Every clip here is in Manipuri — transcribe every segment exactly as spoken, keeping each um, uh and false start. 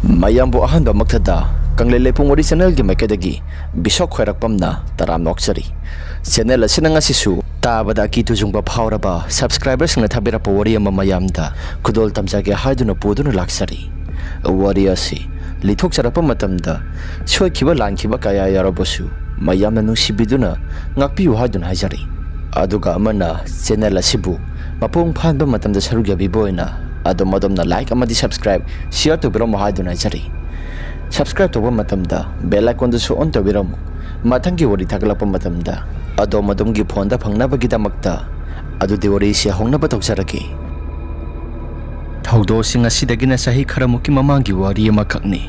ꯃꯌꯥꯝꯕꯨ ꯑꯍꯥꯟꯕꯃꯛꯇꯗ ꯀꯪꯂꯩ ꯂꯩꯄꯨꯡ ꯋꯥꯔꯤ ꯆꯦꯅꯦꯜꯒꯤ ꯃꯥꯏꯀꯩꯗꯒꯤ ꯕꯤꯁꯣꯛ ꯈ꯭ꯋꯥꯏꯔꯥꯛꯄꯝꯅ ꯇꯔꯥꯝꯅ ꯑꯣꯛꯆꯔꯤ꯫ ꯆꯦꯅꯦꯜ ꯑꯁꯤꯅ ꯉꯁꯤꯁꯨ ꯇꯥꯕꯗ ꯑꯀꯤ ꯇꯨꯖꯨꯡꯕ ꯐꯥꯎꯔꯕ ꯁꯕꯁꯀ꯭ꯔꯥꯏꯕꯔꯁꯤꯡꯅ ꯊꯥꯕꯤꯔꯛꯄ ꯋꯥꯔꯤ ꯑꯃ ꯃꯌꯥꯝꯗ ꯈꯨꯗꯣꯜ ꯇꯝꯖꯒꯦ ꯍꯥꯏꯗꯨꯅ ꯄꯨꯗꯨꯅ ꯂꯥꯛꯆꯔꯤ꯫ ꯋꯥꯔꯤ ꯑꯁꯤ ꯂꯤꯊꯣꯛꯆꯔꯛꯄ ꯃꯇꯝꯗ ꯁꯣꯏꯈꯤꯕ ꯂꯥꯟꯈꯤꯕ ꯀꯌꯥ ꯌꯥꯎꯔꯕꯁꯨ ꯃꯌꯥꯝꯅ ꯅꯨꯡꯁꯤꯕꯤꯗꯨꯅ ꯉꯥꯛꯄꯤꯌꯨ ꯍꯥꯏꯗꯨꯅ ꯍꯥꯏꯖꯔꯤ꯫ ꯑꯗꯨꯒ ꯑꯃꯅ ꯆꯦꯅꯦꯜ ꯑꯁꯤꯕꯨ ꯃꯄꯨꯡ ꯐꯥꯍꯟꯕ ꯃꯇꯝꯗ ꯁꯔꯨꯛ ꯌꯥꯕꯤꯕ ꯑꯣꯏꯅ ꯑꯗꯣꯝ ꯑꯗꯣꯝꯅ ꯂꯥꯏꯛ ꯑꯃꯗꯤ ꯁꯕꯁꯀ꯭ꯔꯥꯏꯕ, ꯁꯤꯌꯔ ꯇꯧꯕꯤꯔꯝꯃꯨ ꯍꯥꯏꯗꯨꯅ ꯍꯥꯏꯖꯔꯤ꯫ ꯁꯕꯁꯀ꯭ꯔꯥꯏꯕ ꯇꯧꯕ ꯃꯇꯝꯗ ꯕꯦꯜ ꯑꯥꯏꯀꯣꯟꯗꯨꯁꯨ ꯑꯣꯟ ꯇꯧꯕꯤꯔꯝꯃꯨ꯫ ꯃꯊꯪꯒꯤ ꯋꯥꯔꯤ ꯊꯥꯒꯠꯂꯛꯄ ꯃꯇꯝꯗ ꯑꯗꯣꯝ ꯑꯗꯣꯝꯒꯤ ꯐꯣꯟꯗ ꯐꯪꯅꯕꯒꯤꯗꯃꯛꯇ꯫ ꯑꯗꯨꯗꯤ ꯋꯥꯔꯤꯁꯤ ꯍꯧꯅꯕ ꯇꯧꯖꯔꯒꯦ꯫ ꯊꯧꯗꯣꯛꯁꯤꯡ ꯑꯁꯤꯗꯒꯤꯅ ꯆꯍꯤ ꯈꯔꯃꯨꯛꯀꯤ ꯃꯃꯥꯡꯒꯤ ꯋꯥꯔꯤ ꯑꯃꯈꯛꯅꯤ꯫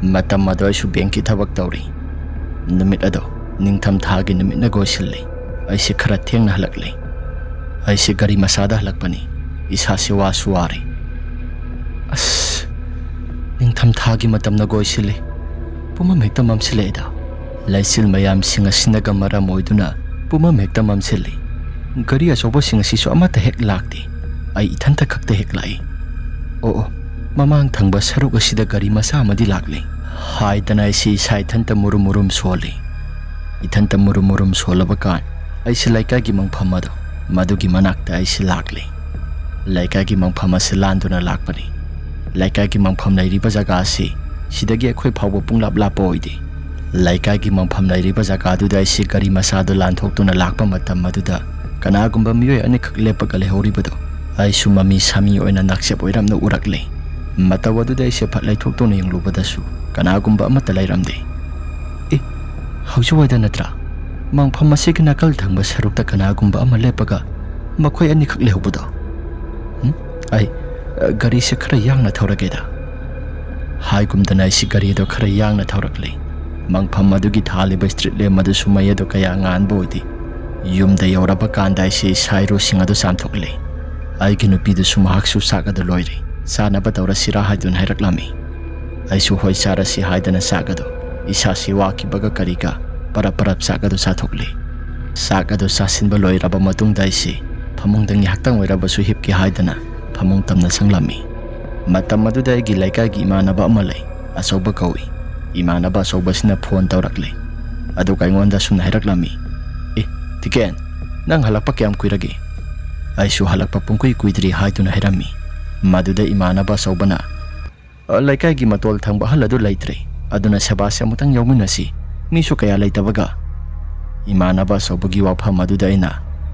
ꯃꯇꯝ ꯑꯗꯨ ꯑꯩꯁꯨ ꯕꯦꯡꯀꯤ ꯊꯕꯛ ꯇꯧꯔꯤ꯫ ꯅꯨꯃꯤꯠ ꯑꯗꯣ ꯅꯤꯡꯊꯝ ꯊꯥꯒꯤ ꯅꯨꯃꯤꯠꯅ ꯀꯣꯏꯁꯤꯜꯂꯤ꯫ ꯑꯩꯁꯦ ꯈꯔ ꯊꯦꯡꯅ ꯍꯜꯂꯛꯂꯦ꯫ ꯑꯩꯁꯦ ꯒꯥꯔꯤ ꯃꯆꯥꯗ ꯍꯜꯂꯛꯄꯅꯤ꯫ ꯏꯁꯥꯁꯦ ꯋꯥꯁꯨ ꯋꯥꯔꯦ꯫ ꯑꯁ, ꯅꯤꯡꯊꯝ ꯊꯥꯒꯤ ꯃꯇꯝꯅ ꯀꯣꯏꯁꯤꯜꯂꯤ꯫ ꯄꯨꯝꯅꯃꯛ ꯍꯦꯛꯇ ꯃꯝꯁꯤꯜꯂꯛꯑꯦꯗ꯫ ꯂꯩꯆꯤꯜ ꯃꯌꯥꯝꯁꯤꯡ ꯑꯁꯤꯅꯒ ꯃꯔꯝ ꯑꯣꯏꯗꯨꯅ ꯄꯨꯝꯅꯃꯛ ꯍꯦꯛꯇ ꯃꯝꯁꯤꯜꯂꯤ꯫ ꯒꯥꯔꯤ ꯑꯆꯧꯕꯁꯤꯡ ꯑꯁꯤꯁꯨ ꯑꯃꯠꯇ ꯍꯦꯛ ꯂꯥꯛꯇꯦ꯫ ꯑꯩ ꯏꯊꯟꯇ ꯈꯛꯇ ꯍꯦꯛ ꯂꯥꯛꯏ꯫ ꯑꯣ, ꯑꯣ, ꯃꯃꯥꯡ ꯊꯪꯕ ꯁꯔꯨꯛ ꯑꯁꯤꯗ ꯒꯥꯔꯤ ꯃꯆꯥ ꯑꯃꯗꯤ ꯂꯥꯛꯂꯤ꯫ ꯍꯥꯏꯗꯅ ꯑꯩꯁꯤ ꯏꯁꯥ ꯏꯊꯟꯇ ꯃꯨꯔꯨꯝ ꯃꯨꯔꯨꯝ ꯁꯣꯜꯂꯤ꯫ ꯏꯊꯟꯇ ꯃꯨꯔꯨꯝ ꯃꯨꯔꯨꯝ ꯁꯣꯜꯂꯕ ꯀꯥꯟ ꯑꯩꯁꯤ ꯂꯩꯀꯥꯏꯒꯤ ꯃꯪꯐꯝ ꯑꯗꯣ, ꯃꯗꯨꯒꯤ ꯃꯅꯥꯛꯇ ꯑꯩꯁꯤ ꯂꯥꯛꯂꯤ꯫ ꯂꯩꯀꯥꯏꯒꯤ ꯃꯪꯐꯝ ꯑꯁꯤ ꯂꯥꯟꯗꯨꯅ ꯂꯥꯛꯄꯅꯤ꯫ ꯂꯩꯀꯥꯏꯒꯤ ꯃꯪꯐꯝ ꯂꯩꯔꯤꯕ ꯖꯒꯥ ꯑꯁꯤ ꯁꯤꯗꯒꯤ ꯑꯩꯈꯣꯏ ꯐꯥꯎꯕ ꯄꯨꯡꯂꯥꯞ ꯂꯥꯞꯄ ꯑꯣꯏꯗꯦ꯫ ꯂꯩꯀꯥꯏꯒꯤ ꯃꯪꯐꯝ ꯂꯩꯔꯤꯕ ꯖꯒꯥꯗꯨꯗ ꯑꯩꯁꯤ ꯒꯥꯔꯤ ꯃꯆꯥꯗꯨ ꯂꯥꯟꯊꯣꯛꯇꯨꯅ ꯂꯥꯛꯄ ꯃꯇꯝ ꯑꯗꯨꯗ ꯀꯅꯥꯒꯨꯝꯕ ꯃꯤꯑꯣꯏ ꯑꯅꯤꯈꯛ ꯂꯦꯞꯄꯒ ꯂꯩꯍꯧꯔꯤꯕꯗꯣ ꯑꯩꯁꯨ ꯃꯃꯤ ꯁꯥꯃꯤ ꯑꯣꯏꯅ ꯅꯥꯛꯆꯦꯞ ꯑꯣꯏꯔꯝꯅ ꯎꯔꯛꯂꯦ꯫ ꯃꯇꯧ ꯑꯗꯨꯗ ꯑꯩꯁꯦ ꯐꯠ ꯂꯩꯊꯣꯛꯇꯨꯅ ꯌꯦꯡꯂꯨꯕꯗꯁꯨ ꯀꯅꯥꯒꯨꯝꯕ ꯑꯃꯠꯇ ꯂꯩꯔꯝꯗꯦ꯫ "ꯑꯦ, ꯍꯧꯖꯤꯛꯋꯥꯏꯗ ꯅꯠꯇ꯭ꯔꯥ ꯃꯪꯐꯝ ꯑꯁꯤꯒꯤ ꯅꯥꯀꯜ ꯊꯪꯕ ꯁꯔꯨꯛꯇ ꯀꯅꯥꯒꯨꯝꯕ ꯑꯃ ꯂꯦꯞꯄꯒ ꯃꯈꯣꯏ ꯑꯅꯤꯈꯛ ꯂꯩꯍꯧꯕꯗꯣ? ꯎꯝ? ꯑꯩ, ꯑ, ꯒꯥꯔꯤꯁꯦ ꯈꯔ ꯌꯥꯡꯅ ꯊꯧꯔꯒꯦꯗ" ꯍꯥꯏꯒꯨꯝꯗꯅ ꯑꯩꯁꯤ ꯒꯥꯔꯤꯗꯣ ꯈꯔ ꯌꯥꯡꯅ ꯊꯧꯔꯛꯂꯦ꯫ ꯃꯪꯐꯝ ꯑꯗꯨꯒꯤ ꯊꯥꯜꯂꯤꯕ ꯁ꯭ꯇ꯭ꯔꯤꯠ ꯂꯦꯝꯞ ꯑꯗꯨꯁꯨ ꯃꯩ ꯑꯗꯨ ꯀꯌꯥ ꯉꯥꯟꯕ ꯑꯣꯏꯗꯦ꯫ ꯌꯨꯝꯗ ꯌꯧꯔꯕ ꯀꯥꯟꯗ ꯑꯩꯁꯤ ꯏꯁꯥ ꯏꯔꯨꯁꯤꯡ ꯑꯗꯨ ꯆꯥꯝꯊꯣꯛꯂꯦ꯫ ꯑꯩꯒꯤ ꯅꯨꯄꯤꯗꯨꯁꯨ ꯃꯍꯥꯛꯁꯨ ꯆꯥꯛ ꯑꯗꯨ ꯂꯣꯏꯔꯦ, ꯆꯥꯅꯕ ꯇꯧꯔꯁꯤꯔꯥ ꯍꯥꯏꯗꯨꯅ ꯍꯥꯏꯔꯛꯂꯝꯃꯤ꯫ ꯑꯩꯁꯨ ꯍꯣꯏ ꯆꯥꯔꯁꯤ ꯍꯥꯏꯗꯅ ꯆꯥꯛ ꯑꯗꯨ, ꯏꯁꯥꯁꯤ ꯋꯥꯈꯤꯕꯒ ꯀꯔꯤꯒ, ꯄꯔꯞ ꯄꯔꯞ ꯆꯥꯛ ꯑꯗꯨ ꯆꯥꯊꯣꯛꯂꯦ꯫ ꯆꯥꯛ ꯑꯗꯨ ꯆꯥꯁꯤꯟꯕ ꯂꯣꯏꯔꯕ ꯃꯇꯨꯡꯗ ꯑꯩꯁꯤ ꯐꯃꯨꯡꯗ ꯉꯥꯏꯍꯥꯛꯇꯪ ꯑꯣꯏꯔꯕꯁꯨ ꯍꯤꯞꯀꯦ ꯍꯥꯏꯗꯅ ꯐꯃꯨꯡ ꯇꯝꯅ ꯆꯪꯂꯝꯃꯤ꯫ ꯃꯇꯝ ꯑꯗꯨꯗ ꯑꯩꯒꯤ ꯂꯩꯀꯥꯏꯒꯤ ꯏꯃꯥꯟꯅꯕ ꯑꯃ ꯂꯩ, ꯑꯆꯧꯕ ꯀꯧꯏ꯫ ꯏꯃꯥꯟꯅꯕ ꯑꯆꯧꯕꯁꯤꯅ ꯐꯣꯟ ꯇꯧꯔꯛꯂꯦ, ꯑꯗꯨꯒ ꯑꯩꯉꯣꯟꯗ ꯁꯨꯝꯅ ꯍꯥꯏꯔꯛꯂꯝꯃꯤ, "ꯑꯦ, ꯇꯤꯀꯦꯟ, ꯅꯪ ꯍꯜꯂꯛꯄ ꯀꯌꯥꯝ ꯀꯨꯏꯔꯒꯦ?" ꯑꯩꯁꯨ ꯍꯜꯂꯛꯄ ꯄꯨꯡꯀꯨꯏ ꯀꯨꯏꯗ꯭ꯔꯤ ꯍꯥꯏꯗꯨꯅ ꯍꯥꯏꯔꯝꯃꯤ꯫ ꯃꯗꯨꯗ ꯏꯃꯥꯟꯅꯕ ꯑꯆꯧꯕꯅ, "ꯑ, ꯂꯩꯀꯥꯏꯒꯤ ꯃꯇꯣꯜ ꯊꯪꯕ ꯑꯍꯜ ꯑꯗꯨ ꯂꯩꯇ꯭ꯔꯦ, ꯑꯗꯨꯅ ꯁꯦꯕꯥꯁꯦ ꯑꯃꯨꯛꯇꯪ ꯌꯥꯎꯃꯤꯟꯅꯁꯤ, ꯃꯤꯁꯨ ꯀꯌꯥ ꯂꯩꯇꯕꯒ꯫" ꯏꯃꯥꯟꯅꯕ ꯑꯆꯧꯕꯒꯤ ꯋꯥꯐꯝ ꯑꯗꯨꯗ ꯑꯩꯅ,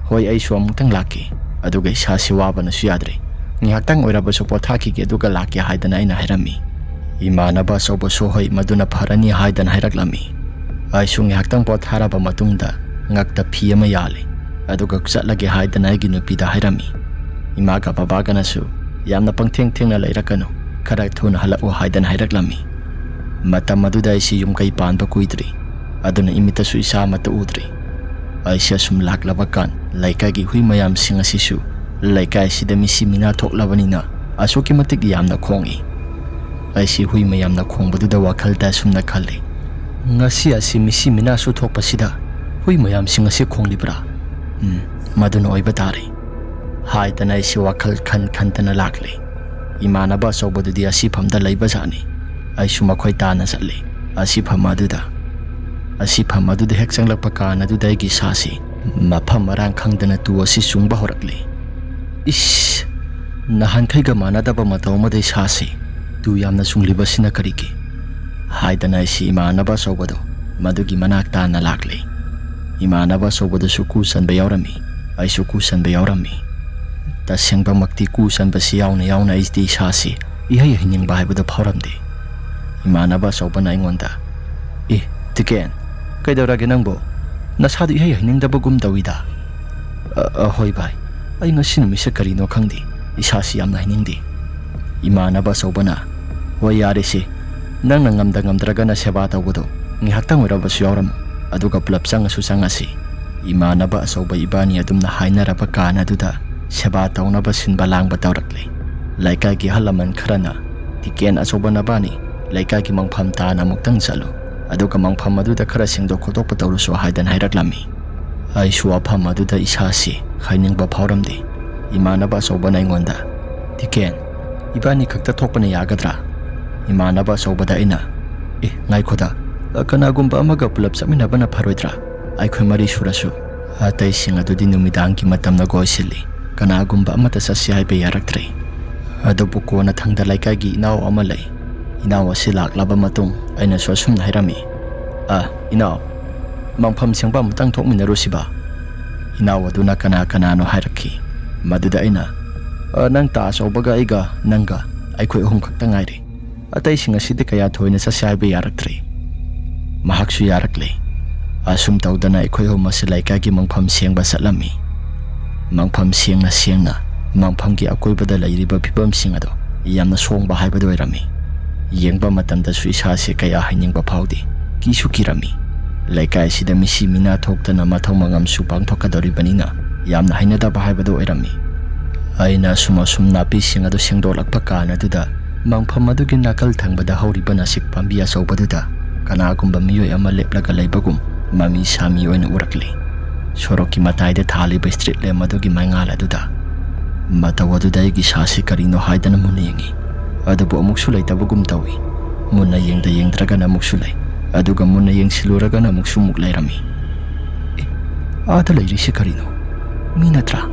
"ꯍꯣꯏ, ꯑꯩꯁꯨ ꯑꯃꯨꯛꯇꯪ ꯂꯥꯛꯀꯦ, ꯑꯗꯨꯒ ꯏꯁꯥꯁꯤ ꯋꯥꯕꯅꯁꯨ ꯌꯥꯗ꯭ꯔꯦ, ꯉꯥꯏꯍꯥꯛꯇꯪ ꯑꯣꯏꯔꯕꯁꯨ ꯄꯣꯊꯥꯈꯤꯒꯦ, ꯑꯗꯨꯒ ꯂꯥꯛꯀꯦ" ꯍꯥꯏꯗꯅ ꯑꯩꯅ ꯍꯥꯏꯔꯝꯃꯤ꯫ ꯏꯃꯥꯟꯅꯕ ꯑꯆꯧꯕꯁꯨ "ꯍꯣꯏ, ꯃꯗꯨꯅ ꯐꯔꯅꯤ" ꯍꯥꯏꯗꯅ ꯍꯥꯏꯔꯛꯂꯝꯃꯤ꯫ ꯑꯩꯁꯨ ꯉꯥꯏꯍꯥꯛꯇꯪ ꯄꯣꯊꯥꯔꯕ ꯃꯇꯨꯡꯗ ꯉꯛꯇ ꯐꯤ ꯑꯃ ꯌꯥꯜꯂꯤ, ꯑꯗꯨꯒ ꯆꯠꯂꯒꯦ ꯍꯥꯏꯗꯅ ꯑꯩꯒꯤ ꯅꯨꯄꯤꯗ ꯍꯥꯏꯔꯝꯃꯤ꯫ ꯏꯃꯥꯒ ꯕꯕꯥꯒꯅꯁꯨ, "ꯌꯥꯝꯅ ꯄꯪꯊꯦꯡ ꯊꯦꯡꯅ ꯂꯩꯔꯛꯀꯅꯨ, ꯈꯔ ꯊꯨꯅ ꯍꯜꯂꯛꯎ" ꯍꯥꯏꯗꯅ ꯍꯥꯏꯔꯛꯂꯝꯃꯤ꯫ ꯃꯇꯝ ꯑꯗꯨꯗ ꯑꯩꯁꯤ ꯌꯨꯝ ꯀꯩ ꯄꯥꯟꯕ ꯀꯨꯏꯗ꯭ꯔꯤ, ꯑꯗꯨꯅ ꯏꯃꯤꯠꯇꯁꯨ ꯏꯆꯥ ꯑꯃꯠꯇ ꯎꯗ꯭ꯔꯤ꯫ ꯑꯩꯁꯦ ꯑꯁꯨꯝ ꯂꯥꯛꯂꯕ ꯀꯥꯟ, ꯂꯩꯀꯥꯏꯒꯤ ꯍꯨꯏ ꯃꯌꯥꯝꯁꯤꯡ ꯑꯁꯤꯁꯨ ꯂꯩꯀꯥꯏ ꯑꯁꯤꯗ ꯃꯤꯁꯤ ꯃꯤꯅꯥ ꯊꯣꯛꯂꯕꯅꯤꯅ ꯑꯁꯨꯛꯀꯤ ꯃꯇꯤꯛ ꯌꯥꯝꯅ ꯈꯣꯡꯏ꯫ ꯑꯩꯁꯤ ꯍꯨꯏ ꯃꯌꯥꯝꯅ ꯈꯣꯡꯕꯗꯨꯗ ꯋꯥꯈꯜꯗ ꯑꯁꯨꯝꯅ ꯈꯜꯂꯤ, "ꯉꯁꯤ ꯑꯁꯤ ꯃꯤꯁꯤ ꯃꯤꯅꯥꯁꯨ ꯊꯣꯛꯄꯁꯤꯗ ꯍꯨꯏ ꯃꯌꯥꯝꯁꯤꯡ ꯑꯁꯤ ꯈꯣꯡꯂꯤꯕ꯭ꯔꯥ? ꯎꯝ, ꯃꯗꯨꯅ ꯑꯣꯏꯕ ꯇꯥꯔꯦ" ꯍꯥꯏꯗꯅ ꯑꯩꯁꯤ ꯋꯥꯈꯜ ꯈꯟ ꯈꯟꯗꯅ ꯂꯥꯛꯂꯤ꯫ ꯏꯃꯥꯟꯅꯕ ꯑꯆꯧꯕꯗꯨꯗꯤ ꯑꯁꯤꯐꯝꯗ ꯂꯩꯕꯖꯥꯠꯅꯤ꯫ ꯑꯩꯁꯨ ꯃꯈꯣꯏ ꯇꯥꯟꯅ ꯆꯠꯂꯤ꯫ ꯑꯁꯤꯐꯝ ꯑꯗꯨꯗ, ꯑꯁꯤꯐꯝ ꯑꯗꯨꯗ ꯍꯦꯛ ꯆꯪꯂꯛꯄ ꯀꯥꯟ ꯑꯗꯨꯗ ꯑꯩꯒꯤ ꯏꯁꯥꯁꯤ ꯃꯐꯝ ꯃꯔꯥꯡ ꯈꯪꯗꯅ ꯇꯨ ꯑꯁꯤ ꯆꯨꯡꯕ ꯍꯧꯔꯛꯂꯤ꯫ "ꯏꯁ! ꯅꯍꯥꯟꯈꯩꯒ ꯃꯥꯟꯅꯗꯕ ꯃꯇꯧ ꯑꯃꯗ ꯏꯁꯥꯁꯤ ꯇꯨ ꯌꯥꯝꯅ ꯆꯨꯡꯂꯤꯕꯁꯤꯅ ꯀꯔꯤꯒꯤ?" ꯍꯥꯏꯗꯅ ꯑꯩꯁꯤ ꯏꯃꯥꯟꯅꯕ ꯑꯆꯧꯕꯗꯣ ꯃꯗꯨꯒꯤ ꯃꯅꯥꯛ ꯇꯥꯟꯅ ꯂꯥꯛꯂꯤ꯫ ꯏꯃꯥꯟꯅꯕ ꯑꯆꯧꯕꯗꯨꯁꯨ ꯀꯨ ꯆꯟꯕ ꯌꯥꯎꯔꯝꯃꯤ, ꯑꯩꯁꯨ ꯀꯨ ꯆꯟꯕ ꯌꯥꯎꯔꯝꯃꯤ꯫ ꯇꯁꯦꯡꯕꯃꯛꯇꯤ ꯀꯨ ꯆꯟꯕꯁꯤ ꯌꯥꯎꯅ ꯌꯥꯎꯅ ꯑꯩꯗꯤ ꯏꯁꯥꯁꯤ ꯏꯍꯩ ꯍꯩꯅꯤꯡꯕ ꯍꯥꯏꯕꯗꯨ ꯐꯥꯎꯔꯝꯗꯦ꯫ ꯏꯃꯥꯟꯅꯕ ꯑꯆꯧꯕꯅ ꯑꯩꯉꯣꯟꯗ, "ꯑꯦ, ꯇꯤꯀꯦꯟ, ꯀꯩꯗꯧꯔꯒꯦ ꯅꯪꯕꯣ? ꯅꯁꯥꯗꯨ ꯏꯍꯩ ꯍꯩꯅꯤꯡꯗꯕꯒꯨꯝ ꯇꯧꯏꯗ?" "ꯑ, ꯑ, ꯍꯣꯏ ꯚꯥꯏ, ꯑꯩ ꯉꯁꯤ ꯅꯨꯃꯤꯠꯁꯦ ꯀꯔꯤꯅꯣ ꯈꯪꯗꯦ, ꯏꯁꯥꯁꯤ ꯌꯥꯝꯅ ꯍꯩꯅꯤꯡꯗꯦ꯫" ꯏꯃꯥꯟꯅꯕ ꯑꯆꯧꯕꯅ, "ꯍꯣꯏ, ꯌꯥꯔꯦꯁꯦ, ꯅꯪꯅ ꯉꯝꯗ ꯉꯝꯗ꯭ꯔꯒꯅ ꯁꯦꯕꯥ ꯇꯧꯕꯗꯣ ꯉꯥꯏꯍꯥꯛꯇꯪ ꯑꯣꯏꯔꯕꯁꯨ ꯌꯥꯎꯔꯝꯃꯨ, ꯑꯗꯨꯒ ꯄꯨꯂꯞ ꯆꯪꯉꯁꯨ ꯆꯪꯉꯁꯤ꯫" ꯏꯃꯥꯟꯅꯕ ꯑꯆꯧꯕ ꯏꯕꯥꯅꯤ ꯑꯗꯨꯝꯅ ꯍꯥꯏꯅꯔꯕ ꯀꯥꯟ ꯑꯗꯨꯗ ꯁꯦꯕꯥ ꯇꯧꯅꯕ ꯁꯤꯟꯕ ꯂꯥꯡꯕ ꯇꯧꯔꯛꯂꯦ꯫ ꯂꯩꯀꯥꯏꯒꯤ ꯑꯍꯜ ꯂꯃꯟ ꯈꯔꯅ, "ꯇꯤꯀꯦꯟ ꯑꯆꯧꯕ ꯅꯕꯥꯅꯤ ꯂꯩꯀꯥꯏꯒꯤ ꯃꯪꯐꯝ ꯇꯥꯅ ꯑꯃꯨꯛꯇꯪ ꯆꯠꯂꯨ, ꯑꯗꯨꯒ ꯃꯪꯐꯝ ꯑꯗꯨꯗ ꯈꯔ ꯁꯦꯡꯗꯣꯛ ꯈꯣꯠꯇꯣꯛꯄ ꯇꯧꯔꯨꯁꯨ" ꯍꯥꯏꯗꯅ ꯍꯥꯏꯔꯛꯂꯝꯃꯤ꯫ ꯑꯩꯁꯨ ꯋꯥꯐꯝ ꯑꯗꯨꯗ ꯏꯁꯥꯁꯤ ꯍꯥꯏꯅꯤꯡꯕ ꯐꯥꯎꯔꯝꯗꯦ꯫ ꯏꯃꯥꯟꯅꯕ ꯑꯆꯧꯕꯅ ꯑꯩꯉꯣꯟꯗ, "ꯇꯤꯀꯦꯟ, ꯏꯕꯥꯅꯤ ꯈꯛꯇ ꯊꯣꯛꯄꯅ ꯌꯥꯒꯗ꯭ꯔꯥ? ꯏꯃꯥꯟꯅꯕ ꯑꯆꯧꯕꯗ ꯑꯩꯅ, "ꯑꯦ, ꯉꯥꯏꯈꯣꯗ, ꯀꯅꯥꯒꯨꯝꯕ ꯑꯃꯒ ꯄꯨꯂꯞ ꯆꯠꯃꯤꯟꯅꯕꯅ ꯐꯔꯣꯏꯗ꯭ꯔꯥ? ꯑꯩꯈꯣꯏ ꯃꯔꯤ ꯁꯨꯔꯁꯨ꯫ ꯑꯇꯩꯁꯤꯡ ꯑꯗꯨꯗꯤ ꯅꯨꯃꯤꯗꯥꯡꯒꯤ ꯃꯇꯝꯅ ꯀꯣꯏꯁꯤꯜꯂꯤ꯫ ꯀꯅꯥꯒꯨꯝꯕ ꯑꯃꯠꯇ ꯆꯠꯁꯤ ꯍꯥꯏꯕ ꯌꯥꯔꯛꯇ꯭ꯔꯦ꯫ ꯑꯗꯨꯕꯨ ꯀꯣꯟꯅꯊꯪꯗ ꯂꯩꯀꯥꯏꯒꯤ ꯏꯅꯥꯎ ꯑꯃ ꯂꯩ꯫ ꯏꯅꯥꯎ ꯑꯁꯤ ꯂꯥꯛꯂꯕ ꯃꯇꯨꯡ ꯑꯩꯅꯁꯨ ꯑꯁꯨꯝꯅ ꯍꯥꯏꯔꯝꯃꯤ, "ꯑ, ꯏꯅꯥꯎ, ꯃꯪꯐꯝ ꯁꯦꯡꯕ ꯑꯃꯇꯪ ꯊꯣꯛꯃꯤꯟꯅꯔꯨꯁꯤꯕ?" ꯏꯅꯥꯎ ꯑꯗꯨꯅ ꯀꯅꯥ ꯀꯅꯥꯅꯣ ꯍꯥꯏꯔꯛꯈꯤ꯫ ꯃꯗꯨꯗ ꯑꯩꯅ, "ꯑ, ꯅꯪ ꯇꯥ ꯑꯆꯧꯕꯒ ꯑꯩꯒ ꯅꯪꯒ ꯑꯩꯈꯣꯏ ꯑꯍꯨꯝ ꯈꯛꯇ ꯉꯥꯏꯔꯦ꯫ ꯑꯇꯩꯁꯤꯡ ꯑꯁꯤꯗꯤ ꯀꯌꯥ ꯊꯣꯏꯅ ꯆꯠꯁꯤ ꯍꯥꯏꯕ ꯌꯥꯔꯛꯇ꯭ꯔꯦ꯫" ꯃꯍꯥꯛꯁꯨ ꯌꯥꯔꯛꯂꯦ꯫ ꯑꯁꯨꯝ ꯇꯧꯗꯅ ꯑꯩꯈꯣꯏ ꯑꯍꯨꯝ ꯑꯁꯤ ꯂꯩꯀꯥꯏꯒꯤ ꯃꯪꯐꯝ ꯁꯦꯡꯕ ꯆꯠꯂꯝꯃꯤ꯫ ꯃꯪꯐꯝ ꯁꯦꯡꯅ ꯁꯦꯡꯅ ꯃꯪꯐꯝꯒꯤ ꯑꯀꯣꯏꯕꯗ ꯂꯩꯔꯤꯕ ꯐꯤꯕꯝꯁꯤꯡ ꯑꯗꯨ ꯌꯥꯝꯅ ꯁꯣꯡꯕ ꯍꯥꯏꯕꯗꯨ ꯑꯣꯏꯔꯝꯃꯤ꯫ ꯌꯦꯡꯕ ꯃꯇꯝꯗꯁꯨ ꯏꯁꯥꯁꯦ ꯀꯌꯥ ꯍꯩꯅꯤꯡꯕ ꯐꯥꯎꯗꯦ꯫ ꯀꯤꯁꯨ ꯀꯤꯔꯝꯃꯤ꯫ ꯂꯩꯀꯥꯏ ꯑꯁꯤꯗ ꯃꯤꯁꯤ ꯃꯤꯅꯥ ꯊꯣꯛꯇꯅ ꯃꯊꯧ ꯃꯉꯝꯁꯨ ꯄꯥꯡꯊꯣꯛꯀꯗꯧꯔꯤꯕꯅꯤꯅ ꯌꯥꯝꯅ ꯍꯩꯅꯗꯕ ꯍꯥꯏꯕꯗꯨ ꯑꯣꯏꯔꯝꯃꯤ꯫ ꯑꯩꯅ ꯑꯁꯨꯝ ꯑꯁꯨꯝ ꯅꯥꯄꯤꯁꯤꯡ ꯑꯗꯨ ꯁꯦꯡꯗꯣꯛꯂꯛꯄ ꯀꯥꯟ ꯑꯗꯨꯗ ꯃꯪꯐꯝ ꯑꯗꯨꯒꯤ ꯅꯥꯀꯜ ꯊꯪꯕꯗ ꯍꯧꯔꯤꯕ ꯅꯥꯁꯤꯛ ꯄꯥꯝꯕꯤ ꯑꯆꯧꯕꯗꯨꯗ ꯀꯅꯥꯒꯨꯝꯕ ꯃꯤꯑꯣꯏ ꯑꯃ ꯂꯦꯞꯂꯒ ꯂꯩꯕꯒꯨꯝ ꯃꯃꯤ ꯁꯥꯃꯤ ꯑꯣꯏꯅ ꯎꯔꯛꯂꯤ꯫ ꯁꯣꯔꯣꯛꯀꯤ ꯃꯇꯥꯏꯗ ꯊꯥꯜꯂꯤꯕ ꯁ꯭ꯇ꯭ꯔꯤꯠ ꯂꯦꯝꯞ ꯑꯗꯨꯒꯤ ꯃꯩꯉꯥꯜ ꯑꯗꯨꯗ꯫ ꯃꯇꯧ ꯑꯗꯨꯗ ꯑꯩꯒꯤ ꯏꯁꯥꯁꯤ ꯀꯔꯤꯅꯣ ꯍꯥꯏꯗꯅ ꯃꯨꯟꯅ ꯌꯦꯡꯉꯤ꯫ ꯑꯗꯨꯕꯨ ꯑꯃꯨꯛꯁꯨ ꯂꯩꯇꯕꯒꯨꯝ ꯇꯧꯏ꯫ ꯃꯨꯟꯅ ꯌꯦꯡꯗ ꯌꯦꯡꯗ꯭ꯔꯒꯅ ꯑꯃꯨꯛꯁꯨ ꯂꯩ, ꯑꯗꯨꯒ ꯃꯨꯟꯅ ꯌꯦꯡꯁꯤꯜꯂꯨꯔꯒꯅ ꯑꯃꯨꯛꯁꯨ ꯑꯃꯨꯛ ꯂꯩꯔꯝꯃꯤ꯫ "ꯑꯦ, ꯑꯥꯗ ꯂꯩꯔꯤꯁꯤ ꯀꯔꯤꯅꯣ? ꯃꯤ ꯅꯠꯇ꯭ꯔꯥ?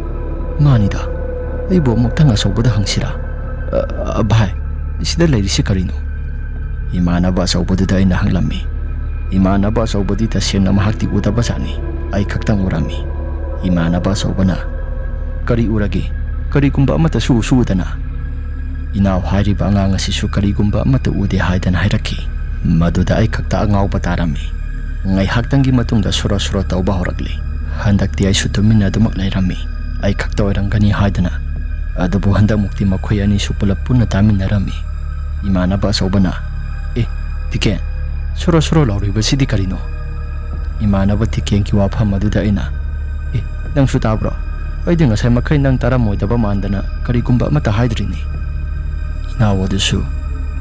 ꯃꯥꯅꯤꯗ꯫ ꯑꯩꯕꯨ ꯑꯃꯨꯛꯇꯪ ꯑꯆꯧꯕꯗ ꯍꯪꯁꯤꯔꯥ? ꯑ, ꯑ, ꯚꯥꯏ, ꯁꯤꯗ ꯂꯩꯔꯤꯁꯤ ꯀꯔꯤꯅꯣ?" ꯏꯃꯥꯟꯅꯕ ꯑꯆꯧꯕꯗꯨꯗ ꯑꯩꯅ ꯍꯪꯂꯝꯃꯤ꯫ ꯏꯃꯥꯟꯅꯕ ꯑꯆꯧꯕꯗꯤ ꯇꯁꯦꯡꯅ ꯃꯍꯥꯛꯇꯤ ꯎꯗꯕꯖꯥꯠꯅꯤ꯫ ꯑꯩ ꯈꯛꯇꯪ ꯎꯔꯝꯃꯤ꯫ ꯏꯃꯥꯟꯅꯕ ꯑꯆꯧꯕꯅ, "ꯀꯔꯤ ꯎꯔꯒꯦ? ꯀꯔꯤꯒꯨꯝꯕ ꯑꯃꯠꯇꯁꯨ ꯎꯁꯨ ꯎꯗꯅ?" ꯏꯅꯥꯎ ꯍꯥꯏꯔꯤꯕ ꯑꯉꯥꯡ ꯑꯁꯤꯁꯨ ꯀꯔꯤꯒꯨꯝꯕ ꯑꯃꯠꯇ ꯎꯗꯦ ꯍꯥꯏꯗꯅ ꯍꯥꯏꯔꯛꯈꯤ꯫ ꯃꯗꯨꯗ ꯑꯩ ꯈꯛꯇ ꯑꯉꯥꯎꯕ ꯇꯥꯔꯝꯃꯤ꯫ ꯉꯥꯏꯍꯥꯛꯇꯪꯒꯤ ꯃꯇꯨꯡꯗ ꯁꯣꯔꯣ ꯁꯣꯔꯣ ꯇꯧꯕ ꯍꯧꯔꯛꯂꯤ꯫ ꯍꯟꯗꯛꯇꯤ ꯑꯩꯁꯨ ꯇꯨꯃꯤꯟꯅ ꯑꯗꯨꯃꯛ ꯂꯩꯔꯝꯃꯤ꯫ ꯑꯩ ꯈꯛꯇ ꯑꯣꯏꯔꯝꯒꯅꯤ ꯍꯥꯏꯗꯅ꯫ ꯑꯗꯨꯕꯨ ꯍꯟꯗꯛꯃꯨꯛꯇꯤ ꯃꯈꯣꯏ ꯑꯅꯤꯁꯨ ꯄꯨꯂꯞ ꯄꯨꯟꯅ ꯇꯥꯃꯤꯟꯅꯔꯝꯃꯤ꯫ ꯏꯃꯥꯟꯅꯕ ꯑꯆꯧꯕꯅ, "ꯑꯦ, ꯇꯤꯀꯦꯟ, ꯁꯣꯔꯣ ꯁꯣꯔꯣ ꯂꯥꯎꯔꯤꯕꯁꯤꯗꯤ ꯀꯔꯤꯅꯣ?" ꯏꯃꯥꯟꯅꯕ ꯇꯤꯀꯦꯟꯒꯤ ꯋꯥꯐꯝ ꯑꯗꯨꯗ ꯑꯩꯅ, "ꯑꯦ, ꯅꯪꯁꯨ ꯇꯥꯕ꯭ꯔꯣ? ꯑꯩꯗꯤ ꯉꯁꯥꯏ ꯃꯈꯩ ꯅꯪ ꯇꯥꯔꯝꯃꯣꯏꯗꯕ ꯃꯥꯟꯗꯅ ꯀꯔꯤꯒꯨꯝꯕ ꯑꯃꯠꯇ ꯍꯥꯏꯗ꯭ꯔꯤꯅꯤ꯫" ꯏꯅꯥꯎ ꯑꯗꯨꯁꯨ,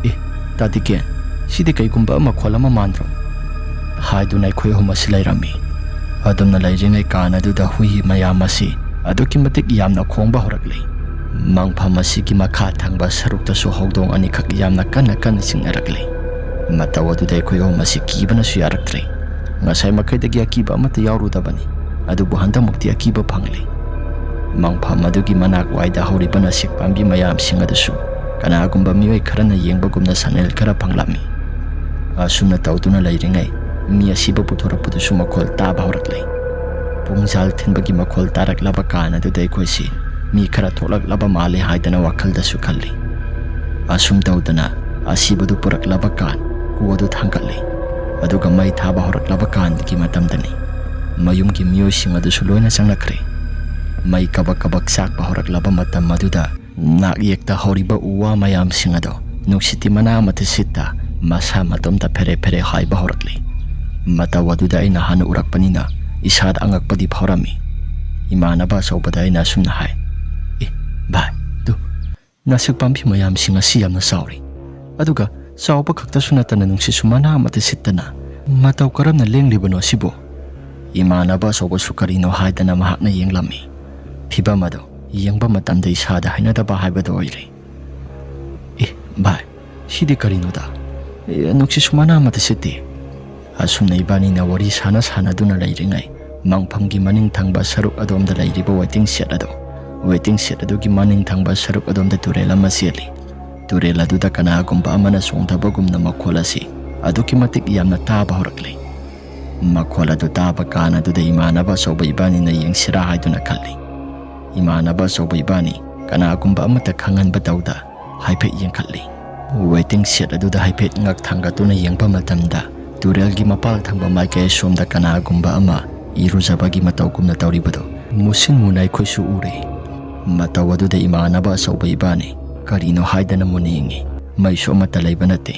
"ꯑꯦ, ꯇꯥ ꯇꯤꯀꯦꯟ, ꯁꯤꯗꯤ ꯀꯩꯒꯨꯝꯕ ꯑꯃ ꯈꯣꯜ ꯑꯃ ꯃꯥꯟꯗ꯭ꯔꯣ?" ꯍꯥꯏꯗꯨꯅ ꯑꯩꯈꯣꯏ ꯑꯍꯨꯝ ꯑꯁꯤ ꯂꯩꯔꯝꯃꯤ꯫ ꯑꯗꯨꯝꯅ ꯂꯩꯔꯤꯉꯩ ꯀꯥꯟ ꯑꯗꯨꯗ ꯍꯨꯏ ꯃꯌꯥꯝ ꯑꯁꯤ ꯑꯗꯨꯛꯀꯤ ꯃꯇꯤꯛ ꯌꯥꯝꯅ ꯈꯣꯡꯕ ꯍꯧꯔꯛꯂꯤ꯫ ꯃꯪꯐꯝ ꯑꯁꯤꯒꯤ ꯃꯈꯥ ꯊꯪꯕ ꯁꯔꯨꯛꯇꯁꯨ ꯍꯧꯗꯣꯡ ꯑꯅꯤꯈꯛ ꯌꯥꯝꯅ ꯀꯟꯅ ꯀꯟꯅ ꯆꯤꯡꯅꯔꯛꯂꯤ꯫ ꯃꯇꯧ ꯑꯗꯨꯗ ꯑꯩꯈꯣꯏ ꯑꯍꯨꯝ ꯑꯁꯤ ꯀꯤꯕꯅꯁꯨ ꯌꯥꯔꯛꯇ꯭ꯔꯦ꯫ ꯉꯁꯥꯏ ꯃꯈꯩꯗꯒꯤ ꯑꯀꯤꯕ ꯑꯃꯠꯇ ꯌꯥꯎꯔꯨꯗꯕꯅꯤ, ꯑꯗꯨꯕꯨ ꯍꯟꯗꯛꯃꯛꯇꯤ ꯑꯀꯤꯕ ꯐꯪꯂꯦ꯫ ꯃꯪꯐꯝ ꯑꯗꯨꯒꯤ ꯃꯅꯥꯛ ꯋꯥꯏꯗ ꯍꯧꯔꯤꯕ ꯅꯥꯁꯤꯛ ꯄꯥꯝꯕꯤ ꯃꯌꯥꯝꯁꯤꯡ ꯑꯗꯨꯁꯨ ꯀꯅꯥꯒꯨꯝꯕ ꯃꯤꯑꯣꯏ ꯈꯔꯅ ꯌꯦꯡꯕꯒꯨꯝꯅ ꯁꯅꯦꯜ ꯈꯔ ꯐꯪꯂꯝꯃꯤ꯫ ꯑꯁꯨꯝꯅ ꯇꯧꯗꯨꯅ ꯂꯩꯔꯤꯉꯩ, ꯃꯤ ꯑꯁꯤꯕ ꯄꯨꯊꯣꯔꯛꯄꯗꯨꯁꯨ ꯃꯈꯣꯜ ꯇꯥꯕ ꯍꯧꯔꯛꯂꯦ꯫ ꯄꯨꯡꯖꯥꯜ ꯊꯤꯟꯕꯒꯤ ꯃꯈꯣꯜ ꯇꯥꯔꯛꯂꯕ ꯀꯥꯟ ꯑꯗꯨꯗ ꯑꯩꯈꯣꯏꯁꯤ ꯃꯤ ꯈꯔ ꯊꯣꯛꯂꯛꯂꯕ ꯃꯥꯜꯂꯦ ꯍꯥꯏꯗꯅ ꯋꯥꯈꯜꯗꯁꯨ ꯈꯜꯂꯤ꯫ ꯑꯁꯨꯝ ꯇꯧꯗꯅ ꯑꯁꯤꯕꯗꯨ ꯄꯨꯔꯛꯂꯕ ꯀꯥꯟ ꯀꯨ ꯑꯗꯨ ꯊꯥꯡꯒꯠꯂꯤ, ꯑꯗꯨꯒ ꯃꯩ ꯊꯥꯕ ꯍꯧꯔꯛꯂꯕ ꯀꯥꯟꯒꯤ ꯃꯇꯝꯗꯅꯤ ꯃꯌꯨꯝꯒꯤ ꯃꯤꯑꯣꯏꯁꯤꯡ ꯑꯗꯨꯁꯨ ꯂꯣꯏꯅ ꯆꯪꯂꯛꯈ꯭ꯔꯦ꯫ ꯃꯩ ꯀꯕꯛ ꯀꯕꯛ ꯆꯥꯛꯄ ꯍꯧꯔꯛꯂꯕ ꯃꯇꯝ ꯑꯗꯨꯗ ꯅꯥꯛ ꯌꯦꯛꯇ ꯍꯧꯔꯤꯕ ꯎ ꯋꯥ ꯃꯌꯥꯝꯁꯤꯡ ꯑꯗꯣ ꯅꯨꯡꯁꯤꯠꯇꯤ ꯃꯅꯥ ꯑꯃꯠꯇ ꯁꯤꯠꯇ ꯃꯁꯥ ꯃꯇꯣꯝꯇ ꯐꯦꯔꯦ ꯐꯦꯔꯦ ꯍꯥꯏꯕ ꯍꯧꯔꯛꯂꯤ꯫ ꯃꯇꯧ ꯑꯗꯨꯗ ꯑꯩꯅ ꯍꯥꯟꯅ ꯎꯔꯛꯄꯅꯤꯅ ꯏꯁꯥꯗ ꯑꯉꯛꯄꯗꯤ ꯐꯥꯎꯔꯝꯃꯤ꯫ ꯏꯃꯥꯟꯅꯕ ꯑꯆꯧꯕꯗ ꯑꯩꯅ ꯑꯁꯨꯝꯅ ꯍꯥꯏ, "ꯑꯦ ꯚꯥꯏ, ꯇꯨ, ꯅꯥꯁꯤꯛ ꯄꯥꯝꯕꯤ ꯃꯌꯥꯝꯁꯤꯡ ꯑꯁꯤ ꯌꯥꯝꯅ ꯆꯥꯎꯔꯤ, ꯑꯗꯨꯒ ꯆꯥꯎꯕ ꯈꯛꯇꯁꯨ ꯅꯠꯇꯅ ꯅꯨꯡꯁꯤꯠꯁꯨ ꯃꯅꯥ ꯑꯃꯠꯇ ꯁꯤꯠꯇꯅ ꯃꯇꯧ ꯀꯔꯝꯅ ꯂꯦꯡꯂꯤꯕꯅꯣ ꯑꯁꯤꯕꯨ?" ꯏꯃꯥꯟꯅꯕ ꯑꯆꯧꯕꯁꯨ ꯀꯔꯤꯅꯣ ꯍꯥꯏꯗꯅ ꯃꯍꯥꯛꯅ ꯌꯦꯡꯂꯝꯃꯤ꯫ ꯐꯤꯚꯝ ꯑꯗꯨ ꯌꯦꯡꯕ ꯃꯇꯝꯗ ꯏꯁꯥꯗ ꯍꯩꯅꯗꯕ ꯍꯥꯏꯕꯗꯨ ꯑꯣꯏꯔꯦ꯫ "ꯑꯦ ꯚꯥꯏ, ꯁꯤꯗꯤ ꯀꯔꯤꯅꯣꯗ? ꯑꯦ, ꯅꯨꯡꯁꯤꯠꯁꯨ ꯃꯅꯥ ꯑꯃꯠꯇ ꯁꯤꯠꯇꯦ꯫" ꯑꯁꯨꯝꯅ ꯏꯕꯥꯅꯤꯅ ꯋꯥꯔꯤ ꯁꯥꯟꯅ ꯁꯥꯟꯅꯗꯨꯅ ꯂꯩꯔꯤꯉꯩ, ꯃꯪꯐꯝꯒꯤ ꯃꯅꯤꯡ ꯊꯪꯕ ꯁꯔꯨꯛ ꯑꯗꯣꯝꯗ ꯂꯩꯔꯤꯕ ꯋꯦꯇꯤꯡ ꯁꯦꯠ ꯑꯗꯣ, ꯋꯦꯇꯤꯡ ꯁꯦꯠ ꯑꯗꯨꯒꯤ ꯃꯅꯤꯡ ꯊꯪꯕ ꯁꯔꯨꯛ ꯑꯗꯣꯝꯗ ꯇꯨꯔꯦꯜ ꯑꯃ ꯆꯦꯜꯂꯤ꯫ ꯇꯨꯔꯦꯜ ꯑꯗꯨꯗ ꯀꯅꯥꯒꯨꯝꯕ ꯑꯃꯅ ꯆꯣꯡꯊꯕꯒꯨꯝꯅ ꯃꯈꯣꯜ ꯑꯁꯤ ꯑꯗꯨꯛꯀꯤ ꯃꯇꯤꯛ ꯌꯥꯝꯅ ꯇꯥꯕ ꯍꯧꯔꯛꯂꯤ꯫ ꯃꯈꯣꯜ ꯑꯗꯨ ꯇꯥꯕ ꯀꯥꯟ ꯑꯗꯨꯗ ꯏꯃꯥꯟꯅꯕ ꯑꯆꯧꯕ ꯏꯕꯥꯅꯤꯅ ꯌꯦꯡꯁꯤꯔꯥ ꯍꯥꯏꯗꯨꯅ ꯈꯜꯂꯤ꯫ ꯏꯃꯥꯟꯅꯕ ꯑꯆꯧꯕ ꯏꯕꯥꯅꯤ ꯀꯅꯥꯒꯨꯝꯕ ꯑꯃꯠꯇ ꯈꯪꯍꯟꯕ ꯇꯧꯗ ꯍꯥꯏꯐꯦꯠ ꯌꯦꯡꯈꯠꯂꯤ꯫ ꯋꯦꯇꯤꯡ ꯁꯦꯠ ꯑꯗꯨꯗ ꯍꯥꯏꯐꯦꯠ ꯉꯛ ꯊꯥꯡꯒꯠꯇꯨꯅ ꯌꯦꯡꯕ ꯃꯇꯝꯗ, ꯇꯨꯔꯦꯜꯒꯤ ꯃꯄꯥꯜ ꯊꯪꯕ ꯃꯥꯏꯀꯩ ꯑꯁꯣꯝꯗ ꯀꯅꯥꯒꯨꯝꯕ ꯑꯃ ꯏꯔꯨꯖꯕꯒꯤ ꯃꯇꯧꯒꯨꯝꯅ ꯇꯧꯔꯤꯕꯗꯨ ꯃꯨꯁꯤꯟ ꯃꯨꯅ ꯑꯩꯈꯣꯏꯁꯨ ꯎꯔꯦ꯫ ꯃꯇꯧ ꯑꯗꯨꯗ ꯏꯃꯥꯟꯅꯕ ꯑꯆꯧꯕ ꯏꯕꯥꯅꯤ ꯀꯔꯤꯅꯣ ꯍꯥꯏꯗꯅ ꯃꯨꯟꯅ ꯌꯦꯡꯉꯤ꯫ ꯃꯩꯁꯨ ꯑꯃꯠꯇ ꯂꯩꯕ ꯅꯠꯇꯦ꯫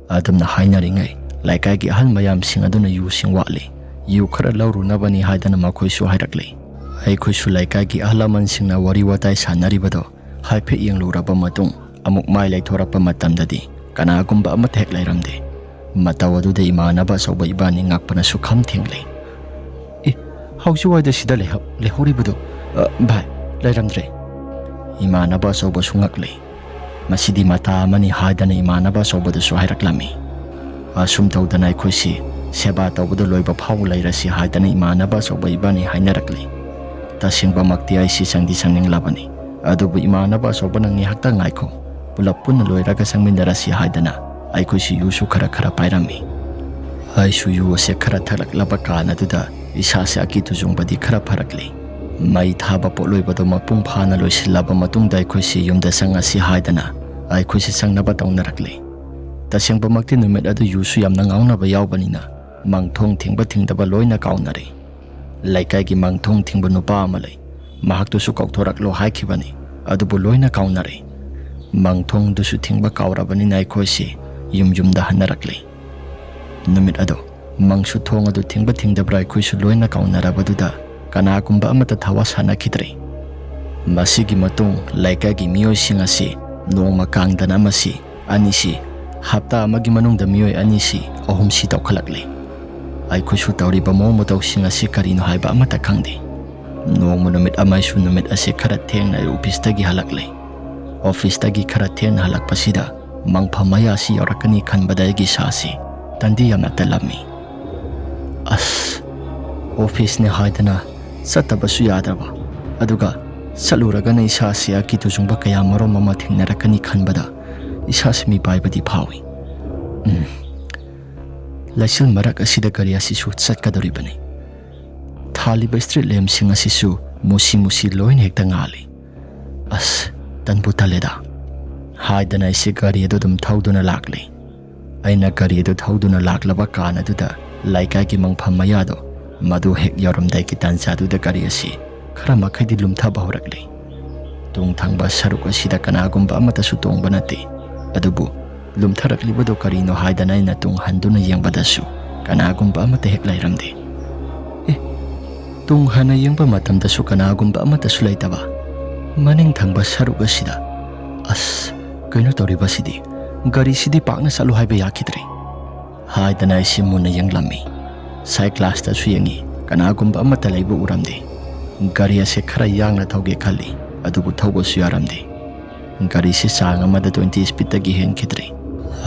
ꯑꯗꯨꯝꯅ ꯍꯥꯏꯅꯔꯤꯉꯩ, ꯂꯩꯀꯥꯏꯒꯤ ꯑꯍꯜ ꯃꯌꯥꯝꯁꯤꯡ ꯑꯗꯨꯅ ꯌꯨꯁꯤꯡ ꯋꯥꯠꯂꯤ, ꯌꯨ ꯈꯔ ꯂꯧꯔꯨꯅꯕꯅꯤ ꯍꯥꯏꯗꯅ ꯃꯈꯣꯏꯁꯨ ꯍꯥꯏꯔꯛꯂꯤ꯫ ꯑꯩꯈꯣꯏꯁꯨ ꯂꯩꯀꯥꯏꯒꯤ ꯑꯍꯜ ꯂꯃꯟꯁꯤꯡꯅ ꯋꯥꯔꯤ ꯋꯥꯇꯥꯏ ꯁꯥꯟꯅꯔꯤꯕꯗꯣ ꯍꯥꯏꯐꯦꯠ ꯌꯦꯡꯂꯨꯔꯕ ꯃꯇꯨꯡ, ꯑꯃꯨꯛ ꯃꯥꯏ ꯂꯩꯊꯣꯔꯛꯄ ꯃꯇꯝꯗꯗꯤ ꯀꯅꯥꯒꯨꯝꯕ ꯑꯃꯠꯇ ꯍꯦꯛ ꯂꯩꯔꯝꯗꯦ꯫ ꯃꯇꯧ ꯑꯗꯨꯗ ꯏꯃꯥꯟꯅꯕ ꯑꯆꯧꯕ ꯏꯕꯥꯅꯤ ꯉꯛꯄꯅꯁꯨ ꯈꯝ ꯊꯦꯡꯂꯦ꯫ "ꯑꯦ, ꯍꯧꯖꯤꯛꯋꯥꯏꯗ ꯁꯤꯗ ꯂꯩꯍꯧ-, ꯂꯩꯍꯧꯔꯤꯕꯗꯣ, ꯑ, ꯚꯥꯏ, ꯂꯩꯔꯝꯗ꯭ꯔꯦ꯫" ꯏꯃꯥꯟꯅꯕ ꯑꯆꯧꯕꯁꯨ ꯉꯛꯂꯤ꯫ "ꯃꯁꯤꯗꯤ ꯃꯇꯥ ꯑꯃꯅꯤ" ꯍꯥꯏꯗꯅ ꯏꯃꯥꯟꯅꯕ ꯑꯆꯧꯕꯗꯁꯨ ꯍꯥꯏꯔꯛꯂꯝꯃꯤ꯫ "ꯑꯁꯨꯝ ꯇꯧꯗꯅ ꯑꯩꯈꯣꯏꯁꯤ ꯁꯦꯕꯥ ꯇꯧꯕꯗ ꯂꯣꯏꯕ ꯐꯥꯎ ꯂꯩꯔꯁꯤ" ꯍꯥꯏꯗꯅ ꯏꯃꯥꯟꯅꯕ ꯑꯆꯧꯕ ꯏꯕꯥꯅꯤ ꯍꯥꯏꯅꯔꯛꯂꯤ꯫ ꯇꯁꯦꯡꯕꯃꯛꯇꯤ ꯑꯩꯁꯤ ꯆꯪꯗꯤ ꯆꯪꯅꯤꯡꯂꯕꯅꯤ, ꯑꯗꯨꯕꯨ ꯏꯃꯥꯟꯅꯕ ꯑꯆꯧꯕꯅ "ꯉꯥꯏꯍꯥꯛꯇꯪ ꯉꯥꯏꯈꯣ, ꯄꯨꯂꯞ ꯄꯨꯟꯅ ꯂꯣꯏꯔꯒ ꯆꯪꯃꯤꯟꯅꯔꯁꯤ" ꯍꯥꯏꯗꯅ ꯑꯩꯈꯣꯏꯁꯨ ꯌꯨꯁꯨ ꯈꯔ ꯈꯔ ꯄꯥꯏꯔꯝꯃꯤ꯫ ꯑꯩꯁꯨ ꯌꯨ ꯑꯁꯦ ꯈꯔ ꯊꯛꯂꯛꯂꯕ ꯀꯥꯟ ꯑꯗꯨꯗ ꯏꯁꯥꯁꯦ ꯑꯀꯤ ꯇꯨꯖꯨꯡꯕꯗꯤ ꯈꯔ ꯐꯔꯛꯂꯤ꯫ ꯃꯩ ꯊꯥꯕ ꯄꯣꯠꯂꯣꯏꯕꯗꯣ ꯃꯄꯨꯡ ꯐꯥꯅ ꯂꯣꯏꯁꯤꯜꯂꯕ ꯃꯇꯨꯡꯗ ꯑꯩꯈꯣꯏꯁꯤ ꯌꯨꯝꯗ ꯆꯪꯉꯁꯤ ꯍꯥꯏꯗꯅ ꯑꯩꯈꯣꯏꯁꯤ ꯆꯪꯅꯕ ꯇꯧꯅꯔꯛꯂꯤ꯫ ꯇꯁꯦꯡꯕꯃꯛꯇꯤ ꯅꯨꯃꯤꯠ ꯑꯗꯨ ꯌꯨꯁꯨ ꯌꯥꯝꯅ ꯉꯥꯎꯅꯕ ꯌꯥꯎꯕꯅꯤꯅ ꯃꯪꯊꯣꯡ ꯊꯤꯡꯕ ꯊꯤꯡꯗꯕ ꯂꯣꯏꯅ ꯀꯥꯎꯅꯔꯦ꯫ ꯂꯩꯀꯥꯏꯒꯤ ꯃꯪꯊꯣꯡ ꯊꯤꯡꯕ ꯅꯨꯄꯥ ꯑꯃ ꯂꯩ, ꯃꯍꯥꯛꯇꯨꯁꯨ ꯀꯧꯊꯣꯔꯛꯂꯣ ꯍꯥꯏꯈꯤꯕꯅꯤ, ꯑꯗꯨꯕꯨ ꯂꯣꯏꯅ ꯀꯥꯎꯅꯔꯦ꯫ ꯃꯪꯊꯣꯡꯗꯨꯁꯨ ꯊꯤꯡꯕ ꯀꯥꯎꯔꯕꯅꯤꯅ ꯑꯩꯈꯣꯏꯁꯤ ꯌꯨꯝ ꯌꯨꯝꯗ ꯍꯟꯅꯔꯛꯂꯤ꯫ ꯅꯨꯃꯤꯠ ꯑꯗꯨ ꯃꯪꯁꯨ ꯊꯣꯡ ꯑꯗꯨ ꯊꯤꯡꯕ ꯊꯤꯡꯗꯕ꯭ꯔꯥ ꯑꯩꯈꯣꯏꯁꯨ ꯂꯣꯏꯅ ꯀꯥꯎꯅꯔꯕꯗꯨꯗ ꯀꯅꯥꯒꯨꯝꯕ ꯑꯃꯠꯇ ꯊꯋꯥ ꯁꯥꯅꯈꯤꯗ꯭ꯔꯦ꯫ ꯃꯁꯤꯒꯤ ꯃꯇꯨꯡ ꯂꯩꯀꯥꯏꯒꯤ ꯃꯤꯑꯣꯏꯁꯤꯡ ꯑꯁꯤ ꯅꯣꯡꯃ ꯀꯥꯡꯗꯅ ꯑꯃꯁꯤ, ꯑꯅꯤꯁꯤ, ꯍꯞꯇꯥ ꯑꯃꯒꯤ ꯃꯅꯨꯡꯗ ꯃꯤꯑꯣꯏ ꯑꯅꯤꯁꯤ, ꯑꯍꯨꯝꯁꯤ ꯇꯧꯈꯠꯂꯛꯂꯤ꯫ ꯑꯩꯈꯣꯏꯁꯨ ꯇꯧꯔꯤꯕ ꯃꯑꯣꯡ ꯃꯇꯧꯁꯤꯡ ꯑꯁꯤ ꯀꯔꯤꯅꯣ ꯍꯥꯏꯕ ꯑꯃꯠꯇ ꯈꯪꯗꯦ꯫ ꯅꯣꯡꯃ ꯅꯨꯃꯤꯠ ꯑꯃꯁꯨ ꯅꯨꯃꯤꯠ ꯑꯁꯤ ꯈꯔ ꯊꯦꯡꯅ ꯑꯩ ꯑꯣꯐꯤꯁꯇꯒꯤ ꯍꯜꯂꯛꯂꯦ꯫ ꯑꯣꯐꯤꯁꯇꯒꯤ ꯈꯔ ꯊꯦꯡꯅ ꯍꯜꯂꯛꯄꯁꯤꯗ ꯃꯪꯐꯝ ꯃꯌꯥꯁꯤ ꯌꯧꯔꯛꯀꯅꯤ ꯈꯟꯕꯗ ꯑꯩꯒꯤ ꯏꯁꯥꯁꯤ ꯇꯟꯗꯤ ꯌꯥꯝꯅ ꯇꯜꯂꯝꯃꯤ꯫ ꯑꯁ, ꯑꯣꯐꯤꯁꯅꯦ ꯍꯥꯏꯗꯅ ꯆꯠꯇꯕꯁꯨ ꯌꯥꯗ꯭ꯔꯕ, ꯑꯗꯨꯒ ꯆꯠꯂꯨꯔꯒꯅ ꯏꯁꯥꯁꯤ ꯑꯀꯤ ꯇꯨꯖꯨꯡꯕ ꯀꯌꯥ ꯃꯔꯨꯝ ꯑꯃ ꯊꯦꯡꯅꯔꯛꯀꯅꯤ ꯈꯟꯕꯗ ꯏꯁꯥꯁꯤ ꯃꯤꯄꯥꯏꯕꯗꯤ ꯐꯥꯎꯏ꯫ ꯎꯝ꯫ ꯂꯩꯆꯤꯜ ꯃꯔꯛ ꯑꯁꯤꯗ ꯒꯥꯔꯤ ꯑꯁꯤꯁꯨ ꯆꯠꯀꯗꯧꯔꯤꯕꯅꯤ꯫ ꯊꯥꯜꯂꯤꯕ ꯁ꯭ꯇ꯭ꯔꯤꯠ ꯂꯦꯝꯞꯁꯤꯡ ꯑꯁꯤꯁꯨ ꯃꯨꯁꯤ ꯃꯨꯁꯤ ꯂꯣꯏꯅ ꯍꯦꯛꯇ ꯉꯥꯜꯂꯤ꯫ "ꯑꯁ, ꯇꯟꯕꯨ ꯇꯜꯂꯦꯗ" ꯍꯥꯏꯗꯅ ꯑꯩꯁꯦ ꯒꯥꯔꯤ ꯑꯗꯨ ꯑꯗꯨꯝ ꯊꯧꯗꯨꯅ ꯂꯥꯛꯂꯤ꯫ ꯑꯩꯅ ꯒꯥꯔꯤ ꯑꯗꯨ ꯊꯧꯗꯨꯅ ꯂꯥꯛꯂꯕ ꯀꯥꯟ ꯑꯗꯨꯗ ꯂꯩꯀꯥꯏꯒꯤ ꯃꯪꯐꯝ ꯃꯌꯥꯗꯣ, ꯃꯗꯨ ꯍꯦꯛ ꯌꯧꯔꯝꯗꯥꯏꯒꯤ ꯇꯥꯟꯖꯥꯗꯨꯗ ꯒꯥꯔꯤ ꯑꯁꯤ ꯈꯔ ꯃꯈꯩꯗꯤ ꯂꯨꯝꯊꯕ ꯍꯧꯔꯛꯂꯤ꯫ ꯇꯨꯡ ꯊꯪꯕ ꯁꯔꯨꯛ ꯑꯁꯤꯗ ꯀꯅꯥꯒꯨꯝꯕ ꯑꯃꯠꯇꯁꯨ ꯇꯣꯡꯕ ꯅꯠꯇꯦ, ꯑꯗꯨꯕꯨ ꯂꯨꯝꯊꯔꯛꯂꯤꯕꯗꯨ ꯀꯔꯤꯅꯣ ꯍꯥꯏꯗꯅ ꯑꯩꯅ ꯇꯨꯡ ꯍꯟꯗꯨꯅ ꯌꯦꯡꯕꯗꯁꯨ ꯀꯅꯥꯒꯨꯝꯕ ꯑꯃꯠꯇ ꯍꯦꯛ ꯂꯩꯔꯝꯗꯦ꯫ ꯑꯦ, ꯇꯨꯡ ꯍꯟꯅ ꯌꯦꯡꯕ ꯃꯇꯝꯗꯁꯨ ꯀꯅꯥꯒꯨꯝꯕ ꯑꯃꯠꯇꯁꯨ ꯂꯩꯇꯕ꯫ ꯃꯅꯤꯡ ꯊꯪꯕ ꯁꯔꯨꯛ ꯑꯁꯤꯗ, "ꯑꯁ, ꯀꯩꯅꯣ ꯇꯧꯔꯤꯕꯁꯤꯗꯤ? ꯒꯥꯔꯤꯁꯤꯗꯤ ꯄꯥꯛꯅ ꯆꯠꯂꯨ ꯍꯥꯏꯕ ꯌꯥꯈꯤꯗ꯭ꯔꯦ" ꯍꯥꯏꯗꯅ ꯑꯩꯁꯤ ꯃꯨꯟꯅ ꯌꯦꯡꯂꯝꯃꯤ꯫ ꯁꯥꯏꯠ ꯒ꯭ꯂꯥꯁꯇꯁꯨ ꯌꯦꯡꯉꯤ, ꯀꯅꯥꯒꯨꯝꯕ ꯑꯃꯠꯇ ꯂꯩꯕ ꯎꯔꯝꯗꯦ꯫ ꯒꯥꯔꯤ ꯑꯁꯦ ꯈꯔ ꯌꯥꯡꯅ ꯊꯧꯒꯦ ꯈꯜꯂꯤ, ꯑꯗꯨꯕꯨ ꯊꯧꯕꯁꯨ ꯌꯥꯔꯝꯗꯦ꯫ ꯒꯥꯔꯤꯁꯤ ꯆꯥꯡ ꯑꯃꯗ twenty speedꯇꯒꯤ ꯍꯦꯟꯈꯤꯗ꯭ꯔꯦ꯫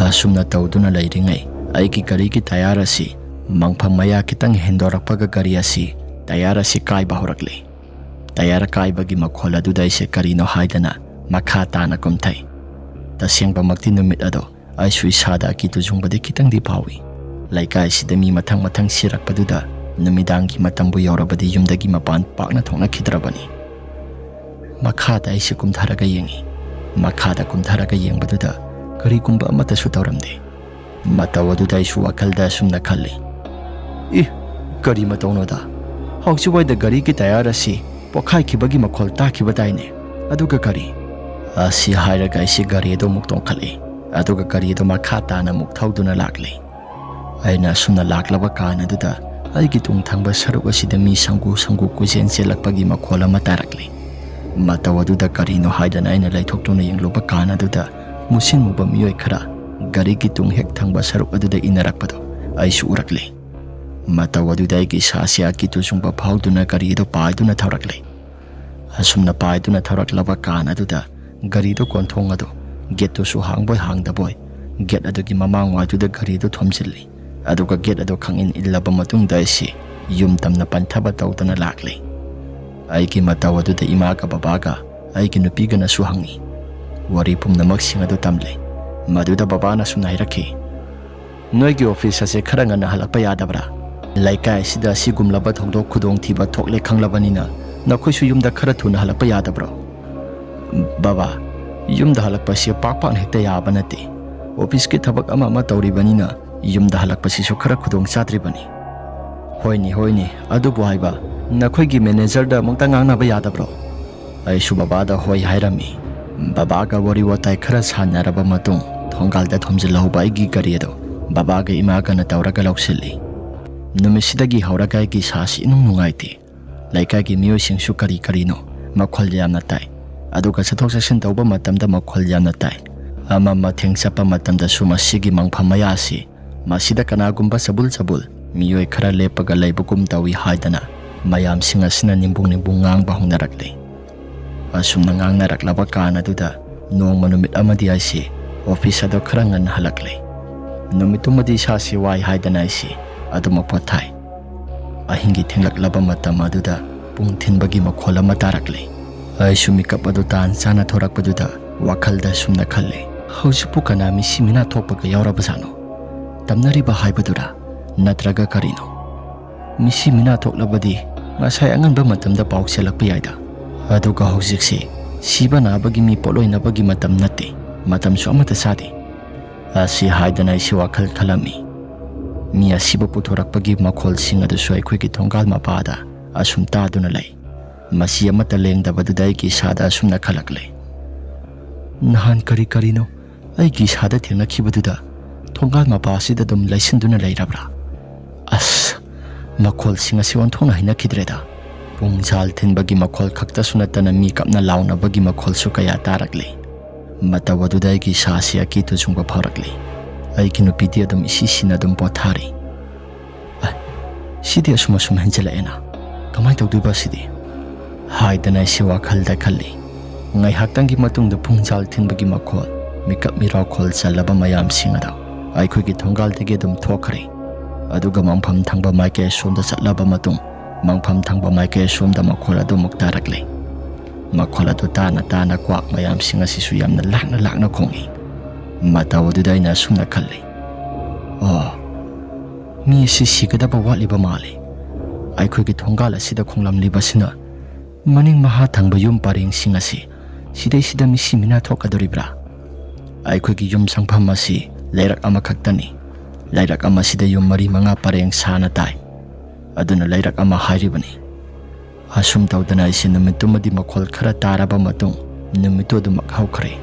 ꯑꯁꯨꯝꯅ ꯇꯧꯗꯨꯅ ꯂꯩꯔꯤꯉꯩ ꯑꯩꯒꯤ ꯒꯥꯔꯤꯒꯤ ꯇꯌꯥꯔ ꯑꯁꯤ ꯃꯪꯐꯝ ꯃꯌꯥ ꯈꯤꯇꯪ ꯍꯦꯟꯗꯣꯔꯛꯄꯒ ꯒꯥꯔꯤ ꯑꯁꯤ, ꯇꯌꯥꯔ ꯑꯁꯤ ꯀꯥꯏꯕ ꯍꯧꯔꯛꯂꯦ꯫ ꯇꯌꯥꯔ ꯀꯥꯏꯕꯒꯤ ꯃꯈꯣꯜ ꯑꯗꯨꯗ ꯑꯩꯁꯦ ꯀꯔꯤꯅꯣ ꯍꯥꯏꯗꯅ ꯃꯈꯥ ꯇꯥꯅ ꯀꯨꯝꯊꯩ꯫ ꯇꯁꯦꯡꯕꯃꯛꯇꯤ ꯅꯨꯃꯤꯠ ꯑꯗꯣ ꯑꯩꯁꯨ ꯏꯁꯥꯗ ꯑꯀꯤ ꯇꯨꯖꯨꯡꯕꯗꯤ ꯈꯤꯇꯪꯗꯤ ꯐꯥꯎꯏ꯫ ꯂꯩꯀꯥꯏꯁꯤꯗ ꯃꯤ ꯃꯊꯪ ꯃꯊꯪ ꯁꯤꯔꯛꯄꯗꯨꯗ ꯅꯨꯃꯤꯗꯥꯡꯒꯤ ꯃꯇꯝꯕꯨ ꯌꯧꯔꯕꯗꯤ ꯌꯨꯝꯗꯒꯤ ꯃꯄꯥꯟ ꯄꯥꯛꯅ ꯊꯣꯛꯅꯈꯤꯗ꯭ꯔꯕꯅꯤ꯫ ꯃꯈꯥꯗ ꯑꯩꯁꯦ ꯀꯨꯝꯊꯔꯒ ꯌꯦꯡꯉꯤ꯫ ꯃꯈꯥꯗ ꯀꯨꯝꯊꯔꯒ ꯌꯦꯡꯕꯗꯨꯗ ꯀꯔꯤꯒꯨꯝꯕ ꯑꯃꯠꯇꯁꯨ ꯇꯧꯔꯝꯗꯦ꯫ ꯃꯇꯧ ꯑꯗꯨꯗ ꯑꯩꯁꯨ ꯋꯥꯈꯜꯗ ꯑꯁꯨꯝꯅ ꯈꯜꯂꯤ, "ꯏ, ꯀꯔꯤ ꯃꯇꯧꯅꯣꯗ? ꯍꯧꯖꯤꯛꯋꯥꯏꯗ ꯒꯥꯔꯤꯒꯤ ꯇꯌꯥꯔ ꯑꯁꯤ ꯄꯣꯈꯥꯏꯈꯤꯕꯒꯤ ꯃꯈꯣꯜ ꯇꯥꯈꯤꯕꯗꯥꯏꯅꯦ? ꯑꯗꯨꯒ ꯀꯔꯤ?" ꯑꯁꯤ ꯍꯥꯏꯔꯒ ꯑꯩꯁꯤ ꯒꯥꯔꯤ ꯑꯗꯨ ꯑꯃꯨꯛ ꯇꯣꯡꯈꯠꯂꯤ꯫ ꯑꯗꯨꯒ ꯒꯥꯔꯤ ꯑꯗꯨ ꯃꯈꯥ ꯇꯥꯅ ꯑꯃꯨꯛ ꯊꯧꯗꯨꯅ ꯂꯥꯛꯂꯤ꯫ ꯑꯩꯅ ꯑꯁꯨꯝꯅ ꯂꯥꯛꯂꯕ ꯀꯥꯟ ꯑꯗꯨꯗ ꯑꯩꯒꯤ ꯇꯨꯡ ꯊꯪꯕ ꯁꯔꯨꯛ ꯑꯁꯤꯗ ꯃꯤ ꯁꯪꯒꯨ ꯁꯪꯒꯨ ꯀꯣꯏꯆꯦꯟ ꯆꯦꯜꯂꯛꯄꯒꯤ ꯃꯈꯣꯜ ꯑꯃ ꯇꯥꯔꯛꯂꯤ꯫ ꯃꯇꯧ ꯑꯗꯨꯗ ꯀꯔꯤꯅꯣ ꯍꯥꯏꯗꯅ ꯑꯩꯅ ꯂꯩꯊꯣꯛꯇꯨꯅ ꯌꯦꯡꯂꯨꯕ ꯀꯥꯟ ꯑꯗꯨꯗ ꯃꯨꯁꯤꯟ ꯃꯨꯕ ꯃꯤꯑꯣꯏ ꯈꯔ ꯒꯥꯔꯤꯒꯤ ꯇꯨꯡ ꯍꯦꯛ ꯊꯪꯕ ꯁꯔꯨꯛ ꯑꯗꯨꯗ ꯏꯟꯅꯔꯛꯄꯗꯨ ꯑꯩꯁꯨ ꯎꯔꯛꯂꯤ꯫ ꯃꯇꯧ ꯑꯗꯨꯗ ꯑꯩꯒꯤ ꯏꯁꯥꯁꯤ ꯑꯀꯤ ꯇꯨꯖꯨꯡꯕ ꯐꯥꯎꯗꯨꯅ ꯒꯥꯔꯤ ꯑꯗꯨ ꯄꯥꯏꯗꯨꯅ ꯊꯧꯔꯛꯂꯤ꯫ ꯑꯁꯨꯝꯅ ꯄꯥꯏꯗꯨꯅ ꯊꯧꯔꯛꯂꯕ ꯀꯥꯟ ꯑꯗꯨꯗ ꯒꯥꯔꯤꯗꯨ ꯀꯣꯟꯊꯣꯡ ꯑꯗꯨ ꯒꯦꯠꯇꯨꯁꯨ ꯍꯥꯡꯕꯣꯏ ꯍꯥꯡꯗꯕꯣꯏ ꯒꯦꯠ ꯑꯗꯨꯒꯤ ꯃꯃꯥꯡꯋꯥꯏꯗꯨꯗ ꯒꯥꯔꯤꯗꯨ ꯊꯣꯝꯖꯤꯜꯂꯤ꯫ ꯑꯗꯨꯒ ꯒꯦꯠ ꯑꯗꯨ ꯈꯪꯏꯟ ꯏꯜꯂꯕ ꯃꯇꯨꯡꯗ ꯑꯩꯁꯤ ꯌꯨꯝ ꯇꯝꯅ ꯄꯟꯊꯕ ꯇꯧꯗꯨꯅ ꯂꯥꯛꯂꯤ꯫ ꯑꯩꯒꯤ ꯃꯇꯧ ꯑꯗꯨꯗ ꯏꯃꯥꯒ ꯕꯕꯥꯒ ꯑꯩꯒꯤ ꯅꯨꯄꯤꯒꯅꯁꯨ ꯍꯪꯉꯤ꯫ ꯋꯥꯔꯤ ꯄꯨꯝꯅꯃꯛꯁꯤꯡ ꯑꯗꯨ ꯇꯝꯂꯤ꯫ ꯃꯗꯨꯗ ꯕꯕꯥꯅ ꯁꯨꯝꯅ ꯍꯥꯏꯔꯛꯈꯤ, "ꯅꯣꯏꯒꯤ ꯑꯣꯐꯤꯁ ꯑꯁꯦ ꯈꯔ ꯉꯟꯅ ꯍꯜꯂꯛꯄ ꯌꯥꯗꯕ꯭ꯔꯥ? ꯂꯩꯀꯥꯏ ꯑꯁꯤꯗ ꯑꯁꯤꯒꯨꯝꯂꯕ ꯊꯧꯗꯣꯛ ꯈꯨꯗꯣꯡꯊꯤꯕ ꯊꯣꯛꯂꯦ ꯈꯪꯂꯕꯅꯤꯅ ꯅꯈꯣꯏꯁꯨ ꯌꯨꯝꯗ ꯈꯔ ꯊꯨꯅ ꯍꯜꯂꯛꯄ ꯌꯥꯗꯕ꯭ꯔꯣ?" "ꯕꯕꯥ, ꯌꯨꯝꯗ ꯍꯜꯂꯛꯄꯁꯤ ꯄꯥꯛ ꯄꯥꯛꯅ ꯍꯦꯛꯇ ꯌꯥꯕ ꯅꯠꯇꯦ꯫ ꯑꯣꯐꯤꯁꯀꯤ ꯊꯕꯛ ꯑꯃ ꯑꯃ ꯇꯧꯔꯤꯕꯅꯤꯅ ꯌꯨꯝꯗ ꯍꯜꯂꯛꯄꯁꯤꯁꯨ ꯈꯔ ꯈꯨꯗꯣꯡ ꯆꯥꯗ꯭ꯔꯤꯕꯅꯤ꯫" "ꯍꯣꯏꯅꯦ, ꯍꯣꯏꯅꯦ, ꯑꯗꯨꯕꯨ ꯍꯥꯏꯕ, ꯅꯈꯣꯏꯒꯤ ꯃꯦꯅꯦꯖꯔꯗ ꯑꯃꯨꯛꯇ ꯉꯥꯡꯅꯕ ꯌꯥꯗꯕ꯭ꯔꯣ?" ꯑꯩꯁꯨ ꯕꯕꯥꯗ ꯍꯣꯏ ꯍꯥꯏꯔꯝꯃꯤ꯫ ꯕꯕꯥꯒ ꯋꯥꯔꯤ ꯋꯥꯇꯥꯏ ꯈꯔ ꯁꯥꯟꯅꯔꯕ ꯃꯇꯨꯡ ꯊꯣꯡꯒꯥꯜꯗ ꯊꯣꯝꯖꯤꯜꯍꯧꯕ ꯑꯩꯒꯤ ꯒꯥꯔꯤ ꯑꯗꯨ ꯕꯕꯥꯒ ꯏꯃꯥꯒꯅ ꯇꯧꯔꯒ ꯂꯧꯁꯤꯜꯂꯤ꯫ ꯅꯨꯃꯤꯠꯁꯤꯗꯒꯤ ꯍꯧꯔꯒ ꯑꯩꯒꯤ ꯏꯁꯥꯁꯤ ꯏꯅꯨꯡ ꯅꯨꯡꯉꯥꯏꯇꯦ꯫ ꯂꯩꯀꯥꯏꯒꯤ ꯃꯤꯑꯣꯏꯁꯤꯡꯁꯨ ꯀꯔꯤ ꯀꯔꯤꯅꯣ ꯃꯈꯣꯜ ꯌꯥꯝꯅ ꯇꯥꯏ꯫ ꯑꯗꯨꯒ ꯆꯠꯊꯣꯛ ꯆꯠꯁꯤꯟ ꯇꯧꯕ ꯃꯇꯝꯗ ꯃꯈꯣꯜ ꯌꯥꯝꯅ ꯇꯥꯏ꯫ ꯑꯃ ꯑꯃ ꯊꯦꯡ ꯆꯠꯄ ꯃꯇꯝꯗꯁꯨ ꯃꯁꯤꯒꯤ ꯃꯪꯐꯝ ꯃꯌꯥ ꯑꯁꯤ ꯃꯁꯤꯗ ꯀꯅꯥꯒꯨꯝꯕ ꯆꯕꯨꯜ ꯆꯕꯨꯜ ꯃꯤꯑꯣꯏ ꯈꯔ ꯂꯦꯞꯄꯒ ꯂꯩꯕꯒꯨꯝ ꯇꯧꯏ ꯍꯥꯏꯗꯅ ꯃꯌꯥꯝꯁꯤꯡ ꯑꯁꯤꯅ ꯅꯤꯝꯕꯨꯡ ꯅꯤꯝꯕꯨꯡ ꯉꯥꯡꯕ ꯍꯧꯅꯔꯛꯂꯤ꯫ ꯑꯁꯨꯝꯅ ꯉꯥꯡꯅꯔꯛꯂꯕ ꯀꯥꯟ ꯑꯗꯨꯗ ꯅꯣꯡꯃ ꯅꯨꯃꯤꯠ ꯑꯃꯗꯤ ꯑꯩꯁꯤ ꯑꯣꯐꯤꯁ ꯑꯗꯨ ꯈꯔ ꯉꯟꯅ ꯍꯜꯂꯛꯂꯦ꯫ ꯅꯨꯃꯤꯠꯇꯨꯃꯗꯤ ꯏꯁꯥꯁꯤ ꯋꯥꯏ ꯍꯥꯏꯗꯅ ꯑꯩꯁꯤ ꯑꯗꯨꯃꯛ ꯄꯣꯊꯥꯏ꯫ ꯑꯍꯤꯡꯒꯤ ꯊꯦꯡꯂꯛꯂꯕ ꯃꯇꯝ ꯑꯗꯨꯗ ꯄꯨꯡ ꯊꯤꯟꯕꯒꯤ ꯃꯈꯣꯜ ꯑꯃ ꯇꯥꯔꯛꯂꯦ꯫ ꯑꯩꯁꯨ ꯃꯤꯀꯞ ꯑꯗꯨ ꯇꯥꯟ ꯆꯥꯅ ꯊꯣꯔꯛꯄꯗꯨꯗ ꯋꯥꯈꯜꯗ ꯁꯨꯝꯅ ꯈꯜꯂꯦ, "ꯍꯧꯖꯤꯛꯄꯨ ꯀꯅꯥ ꯃꯤꯁꯤ ꯃꯤꯅꯥ ꯊꯣꯛꯄꯒ ꯌꯥꯎꯔꯕꯖꯥꯠꯅꯣ? ꯇꯝꯅꯔꯤꯕ ꯍꯥꯏꯕꯗꯨꯔꯥ? ꯅꯠꯇ꯭ꯔꯒ ꯀꯔꯤꯅꯣ? ꯃꯤꯁꯤ ꯃꯤꯅꯥ ꯊꯣꯛꯂꯕꯗꯤ ꯉꯁꯥꯏ ꯑꯉꯟꯕ ꯃꯇꯝꯗ ꯄꯥꯎ ꯆꯦꯜꯂꯛꯄ ꯌꯥꯏꯗ꯫ ꯑꯗꯨꯒ ꯍꯧꯖꯤꯛꯁꯤ ꯁꯤꯕ ꯅꯥꯕꯒꯤ ꯃꯤ ꯄꯣꯠꯂꯣꯏꯅꯕꯒꯤ ꯃꯇꯝ ꯅꯠꯇꯦ, ꯃꯇꯝꯁꯨ ꯑꯃꯠꯇ ꯆꯥꯗꯦ"꯫ ꯑꯁꯤ ꯍꯥꯏꯗꯅ ꯑꯩꯁꯤ ꯋꯥꯈꯜ ꯈꯜꯂꯝꯃꯤ꯫ ꯃꯤ ꯑꯁꯤꯕ ꯄꯨꯊꯣꯔꯛꯄꯒꯤ ꯃꯈꯣꯜꯁꯤꯡ ꯑꯗꯨꯁꯨ ꯑꯩꯈꯣꯏꯒꯤ ꯊꯣꯡꯒꯥꯜ ꯃꯄꯥꯗ ꯑꯁꯨꯝ ꯇꯥꯗꯨꯅ ꯂꯩ꯫ ꯃꯁꯤ ꯑꯃꯠꯇ ꯂꯦꯡꯗꯕꯗꯨꯗ ꯑꯩꯒꯤ ꯏꯁꯥꯗ ꯑꯁꯨꯝꯅ ꯈꯜꯂꯛꯂꯦ, "ꯅꯍꯥꯟ ꯀꯔꯤ ꯀꯔꯤꯅꯣ ꯑꯩꯒꯤ ꯏꯁꯥꯗ ꯊꯦꯡꯅꯈꯤꯕꯗꯨꯗ ꯊꯣꯡꯒꯥꯜ ꯃꯄꯥ ꯑꯁꯤꯗ ꯑꯗꯨꯝ ꯂꯩꯁꯤꯟꯗꯨꯅ ꯂꯩꯔꯕ꯭ꯔꯥ? ꯑꯁ, ꯃꯈꯣꯜꯁꯤꯡ ꯑꯁꯤ ꯑꯣꯟꯊꯣꯛꯅ ꯍꯩꯅꯈꯤꯗ꯭ꯔꯦꯗ"꯫ ꯄꯨꯡꯖꯥꯜ ꯊꯤꯟꯕꯒꯤ ꯃꯈꯣꯜ ꯈꯛꯇꯁꯨ ꯅꯠꯇꯅ ꯃꯤ ꯀꯞꯅ ꯂꯥꯎꯅꯕꯒꯤ ꯃꯈꯣꯜꯁꯨ ꯀꯌꯥ ꯇꯥꯔꯛꯂꯤ꯫ ꯃꯇꯧ ꯑꯗꯨꯗ ꯑꯩꯒꯤ ꯏꯁꯥꯁꯤ ꯑꯀꯤ ꯇꯨꯖꯨꯡꯕ ꯐꯥꯎꯔꯛꯂꯤ꯫ ꯑꯩꯒꯤ ꯅꯨꯄꯤꯗꯤ ꯑꯗꯨꯝ ꯏꯁꯤ ꯁꯤꯅ ꯑꯗꯨꯝ ꯄꯣꯊꯥꯔꯤ꯫ "ꯑ, ꯁꯤꯗꯤ ꯑꯁꯨꯝ ꯑꯁꯨꯝ ꯍꯦꯟꯖꯜꯂꯛꯑꯦꯅ꯫ ꯀꯃꯥꯏꯅ ꯇꯧꯗꯣꯏꯕ ꯁꯤꯗꯤ?" ꯍꯥꯏꯗꯅ ꯑꯩꯁꯤ ꯋꯥꯈꯜꯗ ꯈꯜꯂꯤ꯫ ꯉꯥꯏꯍꯥꯛꯇꯪꯒꯤ ꯃꯇꯨꯡꯗ ꯄꯨꯡꯖꯥꯜ ꯊꯤꯟꯕꯒꯤ ꯃꯈꯣꯜ, ꯃꯤꯀꯞ ꯃꯤꯔꯥꯎꯈꯣꯜ ꯆꯜꯂꯕ ꯃꯌꯥꯝꯁꯤꯡ ꯑꯗꯨ ꯑꯩꯈꯣꯏꯒꯤ ꯊꯣꯡꯒꯥꯜꯗꯒꯤ ꯑꯗꯨꯝ ꯊꯣꯛꯈ꯭ꯔꯦ꯫ ꯑꯗꯨꯒ ꯃꯪꯐꯝ ꯊꯪꯕ ꯃꯥꯏꯀꯩ ꯑꯁꯣꯝꯗ ꯆꯠꯂꯕ ꯃꯇꯨꯡ, ꯃꯪꯐꯝ ꯊꯪꯕ ꯃꯥꯏꯀꯩ ꯑꯁꯣꯝꯗ ꯃꯈꯣꯜ ꯑꯗꯨꯃꯨꯛ ꯇꯥꯔꯛꯂꯦ꯫ ꯃꯈꯣꯜ ꯑꯗꯨ ꯇꯥꯅ ꯇꯥꯅ ꯀ꯭ꯋꯥꯛ ꯃꯌꯥꯝꯁꯤꯡ ꯑꯁꯤꯁꯨ ꯌꯥꯝꯅ ꯂꯥꯛꯅ ꯂꯥꯛꯅ ꯈꯣꯡꯏ꯫ ꯃꯇꯧ ꯑꯗꯨꯗ ꯑꯩꯅ ꯑꯁꯨꯝꯅ ꯈꯜꯂꯤ, "ꯑꯣ, ꯃꯤ ꯑꯁꯤ ꯁꯤꯒꯗꯕ ꯋꯥꯠꯂꯤꯕ ꯃꯥꯜꯂꯤ꯫ ꯑꯩꯈꯣꯏꯒꯤ ꯊꯣꯡꯒꯥꯜ ꯑꯁꯤꯗ ꯈꯣꯡꯂꯝꯂꯤꯕꯁꯤꯅ ꯃꯅꯤꯡ ꯃꯍꯥ ꯊꯪꯕ ꯌꯨꯝ ꯄꯔꯦꯡꯁꯤꯡ ꯑꯁꯤ ꯁꯤꯗꯩꯁꯤꯗ ꯃꯤꯁꯤ ꯃꯤꯅꯥ ꯊꯣꯛꯀꯗꯧꯔꯤꯕ꯭ꯔꯥ? ꯑꯩꯈꯣꯏꯒꯤ ꯌꯨꯝ ꯁꯪꯐꯝ ꯑꯁꯤ ꯂꯩꯔꯛ ꯑꯃꯈꯛꯇꯅꯤ꯫ ꯂꯩꯔꯛ ꯑꯃꯁꯤꯗ ꯌꯨꯝ ꯃꯔꯤ ꯃꯉꯥ ꯄꯔꯦꯡ ꯁꯥꯅ ꯇꯥꯏ꯫ ꯑꯗꯨꯅ ꯂꯩꯔꯛ ꯑꯃ ꯍꯥꯏꯔꯤꯕꯅꯤ"꯫ ꯑꯁꯨꯝ ꯇꯧꯗꯅ ꯑꯩꯁꯦ ꯅꯨꯃꯤꯠꯇꯨꯃꯗꯤ ꯃꯈꯣꯜ ꯈꯔ ꯇꯥꯔꯕ ꯃꯇꯨꯡ, ꯅꯨꯃꯤꯠꯇꯨ ꯑꯗꯨꯃꯛ ꯍꯧꯈ꯭ꯔꯦ꯫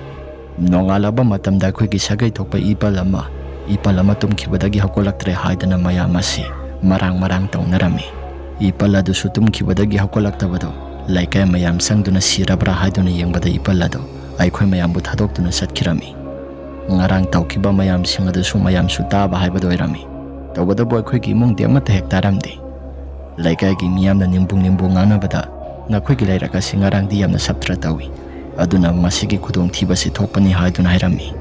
ꯅꯣꯡꯉꯥꯜꯂꯕ ꯃꯇꯝꯗ ꯑꯩꯈꯣꯏꯒꯤ ꯁꯥꯒꯩ ꯊꯣꯛꯄ ꯏꯄꯜ ꯑꯃ, ꯏꯄꯜ ꯑꯃ ꯇꯨꯝꯈꯤꯕꯗꯒꯤ ꯍꯧꯒꯠꯂꯛꯇ꯭ꯔꯦ ꯍꯥꯏꯗꯅ ꯃꯌꯥꯝ ꯑꯁꯤ ꯃꯔꯥꯡ ꯃꯔꯥꯡ ꯇꯧꯅꯔꯝꯃꯤ꯫ ꯏꯄꯜ ꯑꯗꯨꯁꯨ ꯇꯨꯝꯈꯤꯕꯗꯒꯤ ꯍꯧꯒꯠꯂꯛꯇꯕꯗꯨ ꯂꯩꯀꯥꯏ ꯃꯌꯥꯝ ꯆꯪꯗꯨꯅ ꯁꯤꯔꯕ꯭ꯔꯥ ꯍꯥꯏꯗꯨꯅ ꯌꯦꯡꯕꯗ ꯏꯄꯜ ꯑꯗꯨ ꯑꯩꯈꯣꯏ ꯃꯌꯥꯝꯕꯨ ꯊꯥꯗꯣꯛꯇꯨꯅ ꯆꯠꯈꯤꯔꯝꯃꯤ꯫ ꯉꯔꯥꯡ ꯇꯧꯈꯤꯕ ꯃꯌꯥꯝꯁꯤꯡ ꯑꯗꯨꯁꯨ ꯃꯌꯥꯝꯁꯨ ꯇꯥꯕ ꯍꯥꯏꯕꯗꯨ ꯑꯣꯏꯔꯝꯃꯤ꯫ ꯇꯧꯕꯇꯕꯨ ꯑꯩꯈꯣꯏꯒꯤ ꯏꯃꯨꯡꯗꯤ ꯑꯃꯠꯇ ꯍꯦꯛ ꯇꯥꯔꯝꯗꯦ꯫ ꯂꯩꯀꯥꯏꯒꯤ ꯃꯤꯌꯥꯝꯅ ꯅꯤꯝꯕꯨ ꯅꯤꯝꯕꯨ ꯉꯥꯡꯅꯕꯗ "ꯅꯈꯣꯏꯒꯤ ꯂꯩꯔꯛ ꯑꯁꯤ ꯉꯔꯥꯡꯗꯤ ꯌꯥꯝꯅ ꯁꯥꯇ꯭ꯔ ꯇꯧꯏ, ꯑꯗꯨꯅ ꯃꯁꯤꯒꯤ ꯈꯨꯗꯣꯡꯊꯤꯕꯁꯤ ꯊꯣꯛꯄꯅꯤ" ꯍꯥꯏꯗꯨꯅ ꯍꯥꯏꯔꯝꯃꯤ꯫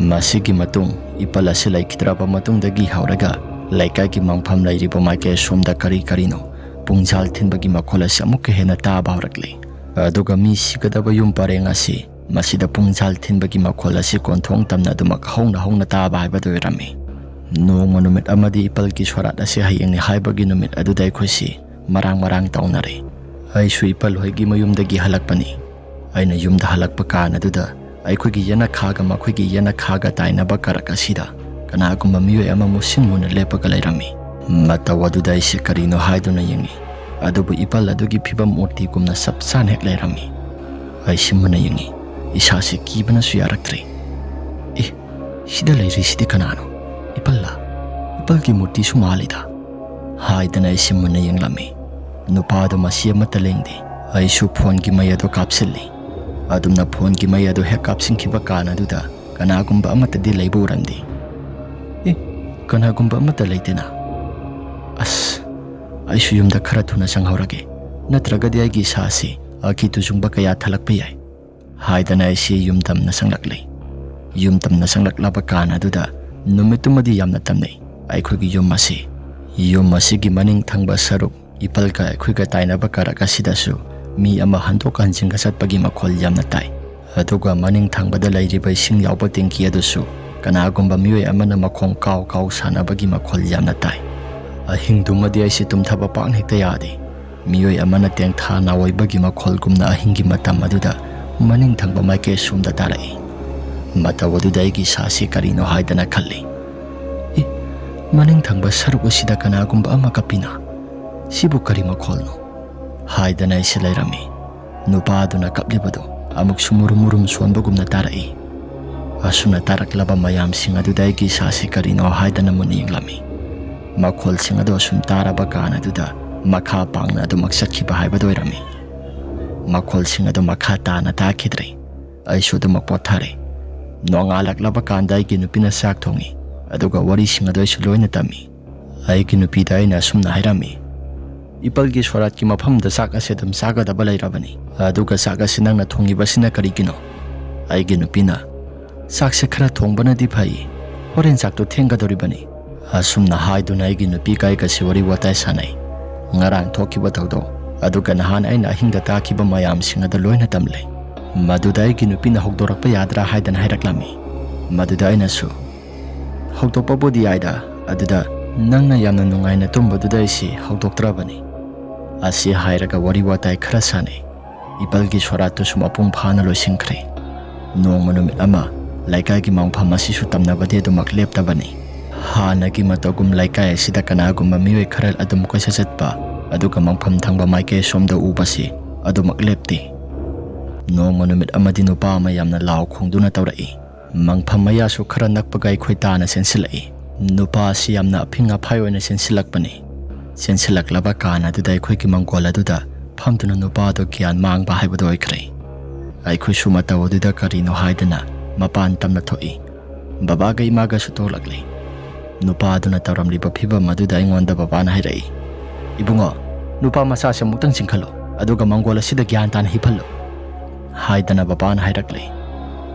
ꯃꯁꯤꯒꯤ ꯃꯇꯨꯡ ꯏꯄꯜ ꯑꯁꯤ ꯂꯩꯈꯤꯗ꯭ꯔꯕ ꯃꯇꯨꯡꯗꯒꯤ ꯍꯧꯔꯒ ꯂꯩꯀꯥꯏꯒꯤ ꯃꯪꯐꯝ ꯂꯩꯔꯤꯕ ꯃꯥꯏꯀꯩ ꯑꯁꯣꯝꯗ ꯀꯔꯤ ꯀꯔꯤꯅꯣ ꯄꯨꯡꯖꯥꯜ ꯊꯤꯟꯕꯒꯤ ꯃꯈꯣꯜ ꯑꯁꯤ ꯑꯃꯨꯛꯀ ꯍꯦꯟꯅ ꯇꯥꯕ ꯍꯧꯔꯛꯂꯤ꯫ ꯑꯗꯨꯒ ꯃꯤ ꯁꯤꯒꯗꯕ ꯌꯨꯝ ꯄꯔꯦꯡ ꯑꯁꯤ ꯃꯁꯤꯗ ꯄꯨꯡꯖꯥꯜ ꯊꯤꯟꯕꯒꯤ ꯃꯈꯣꯜ ꯑꯁꯤ ꯀꯣꯟꯊꯣꯡ ꯇꯝꯅ ꯑꯗꯨꯃꯛ ꯍꯧꯅ ꯍꯧꯅ ꯇꯥꯕ ꯍꯥꯏꯕꯗꯨ ꯑꯣꯏꯔꯝꯃꯤ꯫ ꯅꯣꯡꯃ ꯅꯨꯃꯤꯠ ꯑꯃꯗꯤ ꯏꯄꯜꯒꯤ ꯁꯣꯔꯥꯠ ꯑꯁꯤ ꯍꯌꯦꯡꯅꯤ ꯍꯥꯏꯕꯒꯤ ꯅꯨꯃꯤꯠ ꯑꯗꯨꯗ ꯑꯩꯈꯣꯏꯁꯤ ꯃꯔꯥꯡ ꯃꯔꯥꯡ ꯇꯧꯅꯔꯦ꯫ ꯑꯩꯁꯨ ꯏꯄꯜ ꯍꯣꯏꯒꯤ ꯃꯌꯨꯝꯗꯒꯤ ꯍꯜꯂꯛꯄꯅꯤ꯫ ꯑꯩꯅ ꯌꯨꯝꯗ ꯍꯜꯂꯛꯄ ꯀꯥꯟ ꯑꯗꯨꯗ ꯑꯩꯈꯣꯏꯒꯤ ꯌꯦꯅꯈꯥꯒ ꯃꯈꯣꯏꯒꯤ ꯌꯦꯅꯈꯥꯒ ꯇꯥꯏꯅꯕ ꯀꯔꯛ ꯑꯁꯤꯗ ꯀꯅꯥꯒꯨꯝꯕ ꯃꯤꯑꯣꯏ ꯑꯃ ꯃꯨꯁꯤꯟ ꯃꯨꯅ ꯂꯦꯞꯄꯒ ꯂꯩꯔꯝꯃꯤ꯫ ꯃꯇꯧ ꯑꯗꯨꯗ ꯑꯩꯁꯦ ꯀꯔꯤꯅꯣ ꯍꯥꯏꯗꯨꯅ ꯌꯦꯡꯉꯤ, ꯑꯗꯨꯕꯨ ꯏꯄꯜ ꯑꯗꯨꯒꯤ ꯐꯤꯕꯝ ꯃꯨꯔꯇꯤꯒꯨꯝꯅ ꯆꯞ ꯆꯥꯅ ꯍꯦꯛ ꯂꯩꯔꯝꯃꯤ꯫ ꯑꯩꯁꯦ ꯃꯨꯟꯅ ꯌꯦꯡꯉꯤ, ꯏꯁꯥꯁꯦ ꯀꯤꯕꯅꯁꯨ ꯌꯥꯔꯛꯇ꯭ꯔꯦ꯫ "ꯑꯦ, ꯁꯤꯗ ꯂꯩꯔꯤꯁꯤꯗꯤ ꯀꯅꯥꯅꯣ? ꯏꯄꯜꯂ? ꯏꯄꯜꯒꯤ ꯃꯨꯔꯇꯤꯁꯨ ꯃꯥꯜꯂꯤꯗ" ꯍꯥꯏꯗꯅ ꯑꯩꯁꯦ ꯃꯨꯟꯅ ꯌꯦꯡꯂꯝꯃꯤ꯫ ꯅꯨꯄꯥꯗꯨ ꯃꯁꯤ ꯑꯃꯠꯇ ꯂꯦꯡꯗꯦ꯫ ꯑꯩꯁꯨ ꯐꯣꯟꯒꯤ ꯃꯩ ꯑꯗꯨ ꯀꯥꯞꯁꯤꯜꯂꯤ꯫ ꯑꯗꯨꯝꯅ ꯐꯣꯟꯒꯤ ꯃꯩ ꯑꯗꯨ ꯍꯦꯛ ꯀꯥꯞꯁꯤꯟꯈꯤꯕ ꯀꯥꯟ ꯑꯗꯨꯗ ꯀꯅꯥꯒꯨꯝꯕ ꯑꯃꯠꯇꯗꯤ ꯂꯩꯕ ꯎꯔꯝꯗꯦ꯫ "ꯑꯦ, ꯀꯅꯥꯒꯨꯝꯕ ꯑꯃꯠꯇ ꯂꯩꯇꯦꯅ꯫ ꯑꯁ, ꯑꯩꯁꯨ ꯌꯨꯝꯗ ꯈꯔ ꯊꯨꯅ ꯆꯪꯍꯧꯔꯒꯦ, ꯅꯠꯇ꯭ꯔꯒꯗꯤ ꯑꯩꯒꯤ ꯏꯁꯥꯁꯤ ꯑꯀꯤ ꯇꯨꯖꯨꯡꯕ ꯀꯌꯥ ꯊꯜꯂꯛꯄ ꯌꯥꯏ" ꯍꯥꯏꯗꯅ ꯑꯩꯁꯤ ꯌꯨꯝꯗꯝꯅ ꯆꯪꯂꯛꯂꯤ꯫ ꯌꯨꯝꯗꯝꯅ ꯆꯪꯂꯛꯂꯕ ꯀꯥꯟ ꯑꯗꯨꯗ ꯅꯨꯃꯤꯠꯇꯨꯃꯗꯤ ꯌꯥꯝꯅ ꯇꯝꯅꯩ ꯑꯩꯈꯣꯏꯒꯤ ꯌꯨꯝ ꯑꯁꯤ꯫ ꯌꯨꯝ ꯑꯁꯤꯒꯤ ꯃꯅꯤꯡ ꯊꯪꯕ ꯁꯔꯨꯛ ꯏꯄꯜꯒ ꯑꯩꯈꯣꯏꯒ ꯇꯥꯏꯅꯕ ꯀꯔꯛ ꯑꯁꯤꯗꯁꯨ ꯃꯤ ꯑꯃ ꯍꯟꯗꯣꯛ ꯍꯟꯖꯤꯟꯒ ꯆꯠꯄꯒꯤ ꯃꯈꯣꯜ ꯌꯥꯝꯅ ꯇꯥꯏ꯫ ꯑꯗꯨꯒ ꯃꯅꯤꯡ ꯊꯪꯕꯗ ꯂꯩꯔꯤꯕ ꯏꯁꯤꯡ ꯌꯥꯎꯕ ꯇꯦꯡꯀꯤ ꯑꯗꯨꯁꯨ ꯀꯅꯥꯒꯨꯝꯕ ꯃꯤꯑꯣꯏ ꯑꯃꯅ ꯃꯈꯣꯡ ꯀꯥꯎ ꯀꯥꯎ ꯁꯥꯟꯅꯕꯒꯤ ꯃꯈꯣꯜ ꯌꯥꯝꯅ ꯇꯥꯏ꯫ ꯑꯍꯤꯡꯗꯨꯃꯗꯤ ꯑꯩꯁꯦ ꯇꯨꯝꯊꯕ ꯄꯥꯛ ꯍꯦꯛꯇ ꯌꯥꯗꯦ꯫ ꯃꯤꯑꯣꯏ ꯑꯃꯅ ꯇꯦꯡꯊꯥ ꯅꯥꯑꯣꯏꯕꯒꯤ ꯃꯈꯣꯜꯒꯨꯝꯅ ꯑꯍꯤꯡꯒꯤ ꯃꯇꯝ ꯑꯗꯨꯗ ꯃꯅꯤꯡ ꯊꯪꯕ ꯃꯥꯏꯀꯩ ꯁꯣꯝꯗ ꯇꯥꯔꯛꯏ꯫ ꯃꯇꯧ ꯑꯗꯨꯗ ꯑꯩꯒꯤ ꯏꯁꯥꯁꯤ ꯀꯔꯤꯅꯣ ꯍꯥꯏꯗꯅ ꯈꯜꯂꯤ꯫ "ꯑꯦ, ꯃꯅꯤꯡ ꯊꯪꯕ ꯁꯔꯨꯛ ꯑꯁꯤꯗ ꯀꯅꯥꯒꯨꯝꯕ ꯑꯃ ꯀꯞꯄꯤꯅ? ꯁꯤꯕꯨ ꯀꯔꯤ ꯃꯈꯣꯜꯅꯣ?" ꯍꯥꯏꯗꯅ ꯑꯩꯁꯦ ꯂꯩꯔꯝꯃꯤ꯫ ꯅꯨꯄꯥ ꯑꯗꯨꯅ ꯀꯞꯂꯤꯕꯗꯨ ꯑꯃꯨꯛꯁꯨ ꯃꯨꯔꯨꯝ ꯃꯨꯔꯨꯝ ꯁꯣꯟꯕꯒꯨꯝꯅ ꯇꯥꯔꯛꯏ꯫ ꯑꯁꯨꯝꯅ ꯇꯥꯔꯛꯂꯕ ꯃꯌꯥꯝꯁꯤꯡ ꯑꯗꯨꯗ ꯑꯩꯒꯤ ꯏꯁꯥꯁꯤ ꯀꯔꯤꯅꯣ ꯍꯥꯏꯗꯅ ꯃꯨꯟꯅ ꯌꯦꯡꯂꯝꯃꯤ꯫ ꯃꯈꯣꯜꯁꯤꯡ ꯑꯗꯨ ꯑꯁꯨꯝ ꯇꯥꯔꯕ ꯀꯥꯟ ꯑꯗꯨꯗ ꯃꯈꯥ ꯄꯥꯡꯅ ꯑꯗꯨꯃꯛ ꯆꯠꯈꯤꯕ ꯍꯥꯏꯕꯗꯨ ꯑꯣꯏꯔꯝꯃꯤ꯫ ꯃꯈꯣꯜꯁꯤꯡ ꯑꯗꯨ ꯃꯈꯥ ꯇꯥꯅ ꯇꯥꯈꯤꯗ꯭ꯔꯦ꯫ ꯑꯩꯁꯨ ꯑꯗꯨꯃꯛ ꯄꯣꯊꯥꯔꯦ꯫ ꯅꯣꯡꯉꯥꯜꯂꯛꯂꯕ ꯀꯥꯟꯗ ꯑꯩꯒꯤ ꯅꯨꯄꯤꯅ ꯆꯥꯛ ꯊꯣꯡꯉꯤ, ꯑꯗꯨꯒ ꯋꯥꯔꯤꯁꯤꯡ ꯑꯗꯨ ꯑꯩꯁꯨ ꯂꯣꯏꯅ ꯇꯝꯃꯤ꯫ ꯑꯩꯒꯤ ꯅꯨꯄꯤꯗ ꯑꯩꯅ ꯑꯁꯨꯝꯅ ꯍꯥꯏꯔꯝꯃꯤ, ꯏꯄꯜꯒꯤ ꯁꯣꯔꯥꯠꯀꯤ ꯃꯐꯝꯗ ꯆꯥꯛ ꯑꯁꯤ ꯑꯗꯨꯝ ꯆꯥꯒꯗꯕ ꯂꯩꯔꯕꯅꯤ꯫ ꯑꯗꯨꯒ ꯆꯥꯛ ꯑꯁꯤ ꯅꯪꯅ ꯊꯣꯡꯉꯤꯕꯁꯤꯅ ꯀꯔꯤꯒꯤꯅꯣ?" ꯑꯩꯒꯤ ꯅꯨꯄꯤꯅ, "ꯆꯥꯛꯁꯦ ꯈꯔ ꯊꯣꯡꯕꯅꯗꯤ ꯐꯩ, ꯍꯣꯔꯦꯟ ꯆꯥꯛꯇꯣ ꯊꯦꯡꯒꯗꯧꯔꯤꯕꯅꯤ"꯫ ꯑꯁꯨꯝꯅ ꯍꯥꯏꯗꯨꯅ ꯑꯩꯒꯤ ꯅꯨꯄꯤꯒ ꯑꯩꯒꯁꯤ ꯋꯥꯔꯤ ꯋꯥꯇꯥꯏ ꯁꯥꯟꯅꯩ꯫ ꯉꯔꯥꯡ ꯊꯣꯛꯈꯤꯕ ꯊꯧꯗꯣꯛ, ꯑꯗꯨꯒ ꯅꯍꯥꯟ ꯑꯩꯅ ꯑꯍꯤꯡꯗ ꯇꯥꯈꯤꯕ ꯃꯌꯥꯝꯁꯤꯡ ꯑꯗꯨ ꯂꯣꯏꯅ ꯇꯝꯂꯦ꯫ ꯃꯗꯨꯗ ꯑꯩꯒꯤ ꯅꯨꯄꯤꯅ ꯍꯧꯗꯣꯔꯛꯄ ꯌꯥꯗ꯭ꯔꯥ ꯍꯥꯏꯗꯅ ꯍꯥꯏꯔꯛꯂꯝꯃꯤ꯫ ꯃꯗꯨꯗ ꯑꯩꯅꯁꯨ, "ꯍꯧꯗꯣꯛꯄꯕꯨꯗꯤ ꯌꯥꯏꯗ, ꯑꯗꯨꯗ ꯅꯪꯅ ꯌꯥꯝꯅ ꯅꯨꯡꯉꯥꯏꯅ ꯇꯨꯝꯕꯗꯨꯗ ꯑꯩꯁꯤ ꯍꯧꯗꯣꯛꯇ꯭ꯔꯕꯅꯤ"꯫ ꯑꯁꯤ ꯍꯥꯏꯔꯒ ꯋꯥꯔꯤ ꯋꯥꯇꯥꯏ ꯈꯔ ꯁꯥꯟꯅꯩ꯫ ꯏꯄꯜꯒꯤ ꯁꯣꯔꯥꯠꯇꯨꯁꯨ ꯃꯄꯨꯡ ꯐꯥꯅ ꯂꯣꯏꯁꯤꯟꯈ꯭ꯔꯦ꯫ ꯅꯣꯡꯃ ꯅꯨꯃꯤꯠ ꯑꯃ ꯂꯩꯀꯥꯏꯒꯤ ꯃꯪꯐꯝ ꯑꯁꯤꯁꯨ ꯇꯝꯅꯕꯗꯤ ꯑꯗꯨꯃꯛ ꯂꯦꯞꯇꯕꯅꯤ꯫ ꯍꯥꯟꯅꯒꯤ ꯃꯇꯧꯒꯨꯝ ꯂꯩꯀꯥꯏ ꯑꯁꯤꯗ ꯀꯅꯥꯒꯨꯝꯕ ꯃꯤꯑꯣꯏ ꯈꯔ ꯑꯗꯨꯝ ꯀꯣꯏꯆꯠ ꯆꯠꯄ, ꯑꯗꯨꯒ ꯃꯪꯐꯝ ꯊꯪꯕ ꯃꯥꯏꯀꯩ ꯁꯣꯝꯗ ꯎꯕꯁꯤ ꯑꯗꯨꯃꯛ ꯂꯦꯞꯇꯦ꯫ ꯅꯣꯡꯃ ꯅꯨꯃꯤꯠ ꯑꯃꯗꯤ ꯅꯨꯄꯥ ꯑꯃ ꯌꯥꯝꯅ ꯂꯥꯎ ꯈꯣꯡꯗꯨꯅ ꯇꯧꯔꯛꯏ꯫ ꯃꯪꯐꯝ ꯃꯌꯥꯁꯨ ꯈꯔ ꯅꯛꯄꯒ ꯑꯩꯈꯣꯏ ꯇꯥꯅ ꯆꯦꯟꯁꯤꯜꯂꯛꯏ꯫ ꯅꯨꯄꯥ ꯑꯁꯤ ꯌꯥꯝꯅ ꯑꯐꯤꯡ ꯑꯐꯥꯏ ꯑꯣꯏꯅ ꯆꯦꯟꯁꯤꯜꯂꯛꯄꯅꯤ꯫ ꯆꯦꯟꯁꯤꯜꯂꯛꯂꯕ ꯀꯥꯟ ꯑꯗꯨꯗ ꯑꯩꯈꯣꯏꯒꯤ ꯃꯪꯒꯣꯜ ꯑꯗꯨꯗ ꯐꯝꯗꯨꯅ ꯅꯨꯄꯥ ꯑꯗꯨ ꯒ꯭ꯌꯥꯟ ꯃꯥꯡꯕ ꯍꯥꯏꯕꯗꯨ ꯑꯣꯏꯈ꯭ꯔꯦ꯫ ꯑꯩꯈꯣꯏꯁꯨ ꯃꯇꯧ ꯑꯗꯨꯗ ꯀꯔꯤꯅꯣ ꯍꯥꯏꯗꯨꯅ ꯃꯄꯥꯟ ꯇꯝꯅ ꯊꯣꯛꯏ꯫ ꯕꯕꯥꯒ ꯏꯃꯥꯒꯁꯨ ꯊꯣꯛꯂꯛꯂꯤ꯫ ꯅꯨꯄꯥ ꯑꯗꯨꯅ ꯇꯧꯔꯝꯂꯤꯕ ꯐꯤꯕꯝ ꯑꯗꯨꯗ ꯑꯩꯉꯣꯟꯗ ꯕꯕꯥꯅ ꯍꯥꯏꯔꯛꯏ, "ꯏꯕꯨꯡꯉꯣ, ꯅꯨꯄꯥ ꯃꯆꯥꯁꯦ ꯑꯃꯨꯛꯇꯪ ꯆꯤꯡꯈꯠꯂꯨ, ꯑꯗꯨꯒ ꯃꯪꯒꯣꯜ ꯑꯁꯤꯗ ꯒ꯭ꯌꯥꯟ ꯇꯥꯅ ꯍꯤꯞꯍꯜꯂꯨ" ꯍꯥꯏꯗꯅ ꯕꯕꯥꯅ ꯍꯥꯏꯔꯛꯂꯦ꯫